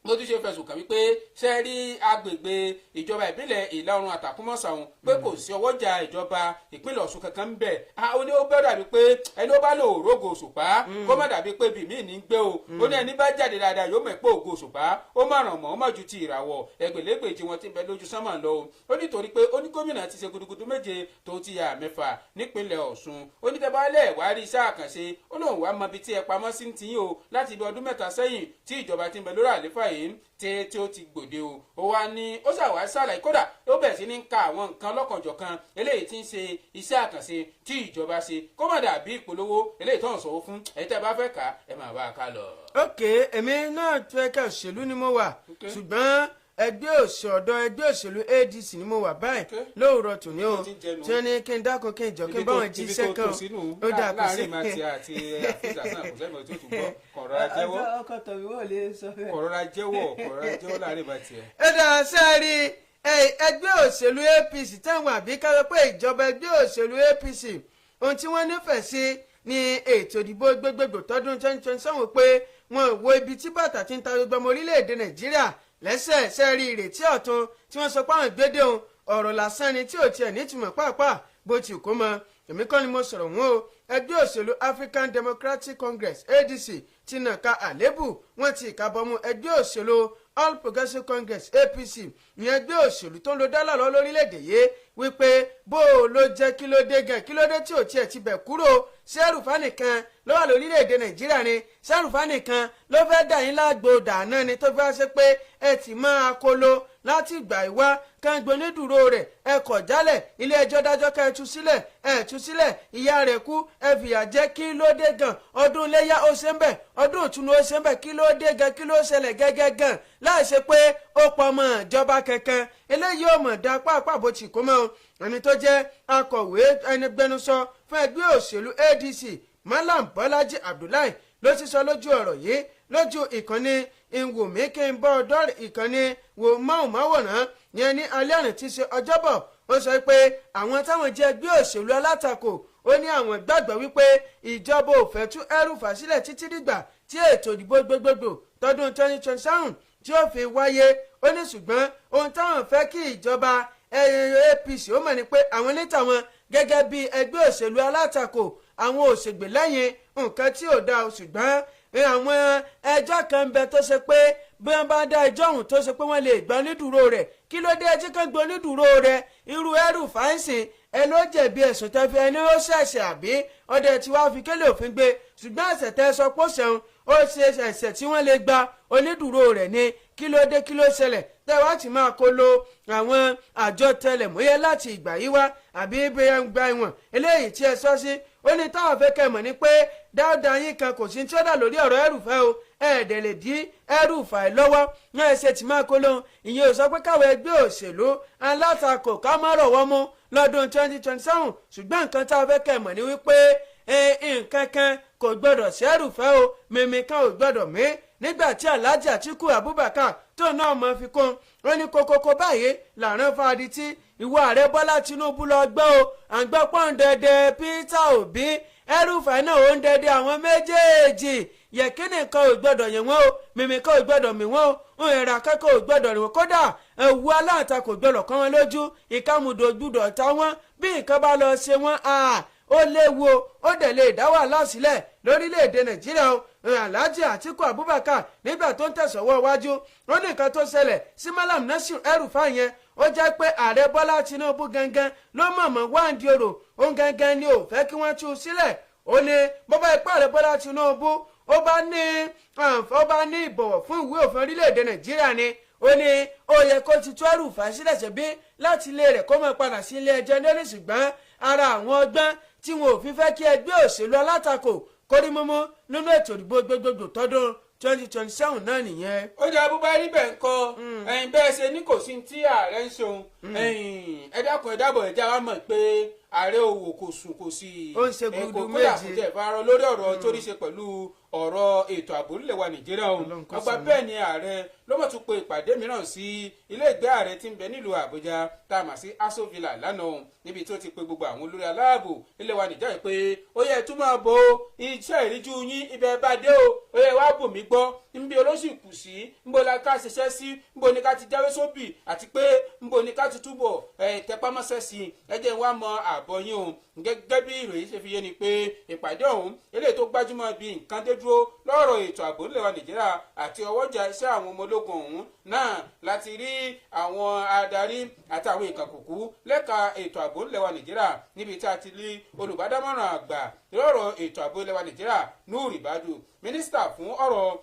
bó tún ṣe fẹ̀sùn kàn wípé ṣe rí agbègbè ìjọba ìbílẹ̀ Ìlà Oòrùn Àtàkùnmọ̀sà òun pé kò sí ọwọ́jà ìjọba ìpínlẹ̀ Ọ̀ṣun kankan ń bẹ̀. Ó ní ó bẹ́ẹ̀ dàbí pé ẹni ó bá lò rógo òṣùpá kó má dàbí pé bìmí ní gbé o. Ó ní ẹni bá jáde dáadáa yóò mọ̀ pé ògo òṣùpá ó má ràn mọ́, ó má ju ti ìràwọ̀ ẹgbẹ̀lẹ́gbẹ̀jì wọn ti bẹ lójú sánmà lọ o. Ó nítorí pé ó ní gómìnà ti ṣe gudugudu méje tó ti yà mẹ́fà nípínlẹ̀ Ọ̀ṣun. Ó ní tẹ́bálẹ̀ wá rí iṣẹ́ àkànṣe, ó lóun wá mọ ibi tí ẹ pamọ́ sí ti yín o láti ibi ọdún 3 sẹ́yìn tí ìjọba ti ń bẹ lórí àlééfà yìí tí ó ti gbòde o. Ó wá ní ó ṣàwá ṣàlàyé, kódà ó bẹ̀rẹ̀ sí ní ka àwọn nǹkan lọ́kànjọ̀kan eléyìí tí ń ṣe iṣẹ́ àkànṣe tí ìjọba ṣe, kó má dàbí ìpolówó eléyìí tó ń sọ̀wọ́ fún ẹ̀yin. Tẹ́ ẹ bá fẹ́ kà á, ẹ máa bá a ká lọ. Ok, èmi náà fẹ́ kẹ́ òṣèlú ni mo wà, ṣùgbọ́n ẹgbẹ́ òṣèlú ọ̀dọ́ ẹgbẹ́ òṣèlú ADC ni mo wà báyìí lóòrọ̀ tòní o, Ibi tó ti ń jẹnu. tí wọ́n ní kí n dákun, kí n jọ, kí n bá wọn jí iṣẹ́ kan. Ó dà, kó sí. Láàrin ìmọ̀ àti àfíìsà náà, kò sẹ́mi tó tún gbọ́ kọ̀rọ̀ra jẹ́wọ́. Ọkọ tọ̀wé wò lè sọ bẹ́ẹ̀. Kọ̀rọ̀ra jẹ́wọ́, kọ̀rọ̀ra jẹ́wọ́ láàrin ìmọ̀ tiẹ̀. Ẹ dà sẹ́ẹ̀rì ẹgbẹ́ òṣèlú APC táwọn àbí ká sọ pé ìjọba ẹgbẹ́ òṣèlú APC, ohun tí wọ́n nífẹ̀ẹ́ sí ní ètò ìdìbò gbogbogbò tọdún 2027, pé wọn ò wo ibi tí bàtà ti ń ta gbogbo ọmọ orílẹ̀-èdè Nàìjíríà lẹ́sẹ̀. Sẹ́ẹ̀rì ìrètí ọ̀tun tí wọ́n sọ pé àwọn ìgbédè òun, ọ̀rọ̀ lásán ni tí ò tiẹ̀ nítumọ̀ pàápàá bó ti kó mọ. Èmi kọ́ ni mo sọ̀rọ̀ wọn o. Ẹgbẹ́ òṣèlú African Democratic Congress, ADC, ti nàka àlébù, wọ́n ti ìkàbọ̀mù ẹgbẹ́ òṣèlú All Progressives Congress, APC, ìyẹn ẹgbẹ́ òṣèlú tó ń lo dọ́là lọ lórílẹ̀‐èdè yìí, wípé bó o ló jẹ́, kí ló dé gan, kí ló dé tí ò tiẹ̀ ti bẹ̀ kúrò? Ṣé El-Rufai nìkan ló wà lórílẹ̀‐èdè Nàìjíríà ni? Ṣé El-Rufai nìkan ló fẹ́ dà yín lágbo dáná ni, tó fẹ́ ṣe pé ẹ ti máa kolo láti ìgbà ìwá kan gbonídùúró rẹ̀? Ẹ kọ̀ jálẹ̀, ilé ẹjọ́ dájọ́ ká ẹ tú sílẹ̀, ẹ tú sílẹ̀, ìyá rẹ̀ kú, ẹ fìyà jẹ. Kí ló dé gan? Ọdún iléyà ó ṣe ń bẹ̀, ọdún ìtùnú ó ṣe ń bẹ̀. Kí ló dé gan? Kí ló ṣẹlẹ̀ gẹ́gẹ́ gan láì ṣe pé ó pọmọ ìjọba kankan? Eléyìí ò mọ̀ dá pàápàá bó ti kó mọ́ o. Ẹni tó jẹ́ akọ̀wé ẹni gbẹnusọ fún ẹgbẹ́ òṣèlú ADC, Malam Bọ́lájí Abdullahi, ló ti sọ lójú ọ̀rọ̀ yìí lójú ìkànnì ìwòmí kí n bọ́ ọdọ́ ìkànnì wò máwòmáwòrán yẹn ní alẹ́ àná tí í ṣe Ọjọ́bọ̀. Ó sọ pé àwọn táwọn jẹ́ ẹgbẹ́ òṣèlú alátakò, ó ní àwọn gbàgbọ́ wípé ìjọba ò fẹ́ tú El-Rufai sílẹ̀ títí dìgbà tí ètò ìdìbò gbogbogbò tọdún 2027 tí ó fi wáyé. Ó ní ṣùgbọ́n ohun táwọn fẹ́ kí ìjọba APC ó mọ̀ ní pé àwọn ní tàwọn gẹ́gẹ́ bí ẹgbẹ́ òṣèlú alátakò, àwọn òṣègbè lẹ́yìn nǹkan tí ò dáa, ṣùgbọ́n àwọn ẹjọ́ kan ń bẹ tó ṣe pé Bí wọ́n bá dá ẹjọ́ ọ̀hún tó ṣe pé wọ́n lè gbọ́ onídùúró rẹ̀, kí ló dé ẹjí kan gbọ́ onídùúró rẹ̀? Irú El-Rufai sìn, ẹ ló jẹ̀bi ẹ̀sùn tẹ́ fi ẹni ó ṣẹ̀ṣẹ̀ àbí ọdẹ tí wàá fi kélé òfin gbé, ṣùgbọ́n ẹ̀ṣẹ̀ tẹ́ sọ pé ó ṣẹ̀hún, ó ṣe ẹ̀ṣẹ̀ tí wọ́n lè gba onídùúró rẹ̀ ni. Kí ló dé? Kí ló ṣẹlẹ̀ tẹ́ wá ti máa kó lo àwọn àjọ tẹlẹ̀múyẹ́ láti ìgbà yìí wá, àbí ibi gba ìwọ̀n eléyìí tí ẹ sọ sí? Ó ní táwọn fẹ́ kẹ́ mọ̀ ní pé dáadáa yín kan kò sí tí ó dà lórí ọ̀rọ̀ El-Rufai o. Ẹ̀ẹ́dẹ̀ lè dí El-Rufai lọ́wọ́ náà, ẹsẹ̀ tí máa kó lóhun. Ìyẹn ò sọ pé káwọn ẹgbẹ́ òṣèlú alátakò ká má rọ̀wọ́ mú lọ́dún 2027, ṣùgbọ́n nǹkan tá a fẹ́ kẹ́ mọ̀ ní wípé nǹkan kan kò gbọ́dọ̀ sí El-Rufai o, mímí kan ò gbọ́dọ̀ mí. Nígbà tí Alhaji Atiku Abubakar tó náà mọ̀ fi kún, ó ní kókókó báyìí làrán fàdí tí ìwọ ààrẹ Bọ́lá Tinubu lọ gbọ́ o. À ń gbọ́ pọ́n dẹ́dẹ́ Peter Obi, El-Rufai náà ó ń dẹ́dẹ́ àwọn méjèèjì. Yẹ̀kínì kan ò gbọ́dọ̀ yẹ̀ wọ́n o, mímí kan ò gbọ́dọ̀ mí wọ́n o, ìrà kẹ́kọ̀ọ́ ò gbọ́dọ̀ rìn wọ́n, kódà ẹ̀wù aláǹtakò gbọ́dọ̀ kọ́ wọn lójú, ìkàmùdò gbọ́dọ̀ ta wọ́n. Bí nǹkan bá lọ ṣe wọ́n, ó léwu o, ó dẹ̀ lè dá wàhálà sílẹ̀ lórílẹ̀‐èdè Nàìjíríà o. Alhaji Atiku Abubakar, nígbà tó ń tẹ̀sọ̀wọ́ iwájú, ó ní nǹkan tó ṣẹlẹ̀ sí Malam Nasir El-Rufai yẹn, ó jẹ́ pé ààrẹ Bọ́lá Tinubu gangan ló mọ̀mọ́ wáǹdí orò òun gangan ni ò fẹ́ kí wọ́n tú u sílẹ̀. Ó ní bọ́bá ipá ààrẹ Bọ́lá Tinubu ó bá ní ìbọ̀wọ̀ fún ìwé òfin orílẹ̀-èdè Nàìjíríà ni, ó ní ó yẹ kó ti tú El-Rufai sílẹ̀ ṣe bí láti ilé rẹ̀ kó máa padà sí ilé ẹjọ́ lórí. Ṣùgbọ́n ara àwọn ọgbọ́n tí wọn ò fi fẹ́ kí ẹgbẹ́ òṣèlú alátakò kórí mímú nínú ètò ìdìbò gbogbogbò tọdún 2027 náà nìyẹn. Ó jẹ́ bó bá rí bẹ́ẹ̀ ń kọ́ ẹ̀yin bẹ́ẹ̀ ṣe ní kò sí tí ààrẹ ń ṣeun. Ẹ̀yin, ẹ dákun, ẹ dábọ̀, ẹ já wa mọ̀ pé ààrẹ òwò kò sùn, kò sí. Ó ń ṣe gudu kò kódà méje. Kò tẹ̀ farọ lórí ọ̀rọ̀ tó ní ṣe pẹ̀lú ọ̀rọ̀ ètò ààbò nílẹ̀ wa Nàìjíríà o. Ọlọ́run kó Ọgbà ṣàánú. bẹ́ẹ̀ ni ààrẹ ló mọ̀ tún pe ìpàdé mìíràn sí ilé ìgbé ààrẹ tí ń bẹ nílùú Àbújá tá a mà sí Aso Villa lánàá o, níbi tó ti pe gbogbo àwọn olórí aláàbò nílẹ̀ wa Nàìjíríà pé ó yẹ túmọ̀ bo iṣẹ́ ìríjú yín, ibẹ̀ bá dé o, ó yẹ wá bò mí gbọ́ nbí olóṣì kù sí, nbó la ká ṣiṣẹ́ sí, nbó ni ká ti jáwé sóbì, àti pé nbó ni ká ti túbọ̀ tẹpámọ́ṣẹ́ sí. Ẹ jẹ́ n wá mọ àbọ̀ yín o. Gẹ́gẹ́ bí ìròyìn ṣe fi yé ni pé ìpàdé ọ̀hún, eléyìí tó gbájúmọ́ bí nǹkan dé dúró lọ́rọ̀ ètò ààbò nílẹ̀ wa Nàìjíríà àti ọwọ́jà iṣẹ́ àwọn ọmọ ológun ọ̀hún náà, láti rí àwọn adarí àti àwọn ìkàkùkù lẹ́ka ètò ààbò nílẹ̀ wa Nàìjíríà, níbi tí a ti rí olùbádámọ̀ràn àgbà lọ́rọ̀ ètò ààbò nílẹ̀ wa Nàìjíríà, Nuhu Ribadu, mínísítà fún ọ̀rọ̀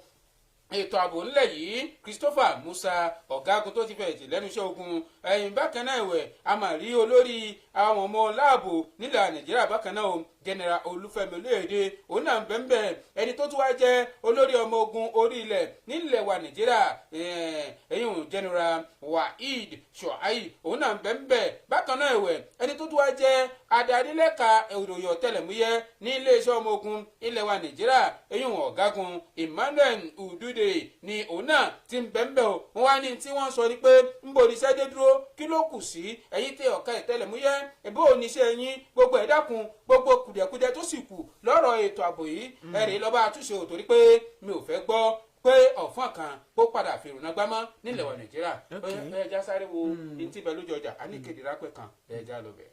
ètò ààbò ńlẹ̀ yìí, Christopher Musa, ọ̀gágun tó ti fẹ̀yìntì lẹ́nu iṣẹ́ ogun ẹ̀yìn. Bákan náà ẹ̀wẹ̀, a máa rí olórí àwọn ọmọ láàbò nílẹ̀ Nàìjíríà bákan náà o, General Olúfẹ́mi Olóyèdè, òun náà ń bẹ́ẹ̀. Ẹni tó tún wá jẹ́ olórí ọmọ ogun orí ilẹ̀ nílẹ̀ wa Nàìjíríà, ẹ̀yìn General Waheed Shuaib, òun náà ń bẹ́ẹ̀. Bákan náà ẹ̀wẹ̀, ẹni tó tún wá jẹ́ adarí lẹ́ka ìròyìn ọ̀tẹlẹ̀múyẹ́ ní iléeṣẹ́ ọmọ ogun ilẹ̀ wa Nàìjíríà, ẹ̀yìn ọ̀gágun Emmanuel Udude ni òun náà ti ń bẹ́ẹ̀ o. Wọ́n wá ní tí wọ́n sọ ni pé ń bo iṣẹ́ dé dúró, kí ló kù sí ẹ̀yin tẹ ọ̀ka ìtẹlẹ̀múyẹ́, ẹ̀bí òní iṣẹ́ yín gbogbo ẹ̀, dákun, gbogbo kùdìẹ̀kudiẹ tó sì kù lọ́rọ̀ ètò ààbò yìí, ẹ̀rí lọ́ba àtúnṣe ò, torí pé mi ò fẹ́ gbọ́ pé ọ̀fọ́n kan kó padà fèrò gbámọ́ nílẹ̀ wa Nàìjíríà. Ẹ já sáré wo ní tí bẹ lójú ọjà, a ní ìkéde rápẹ́ kan, ẹ já lọ bẹ̀.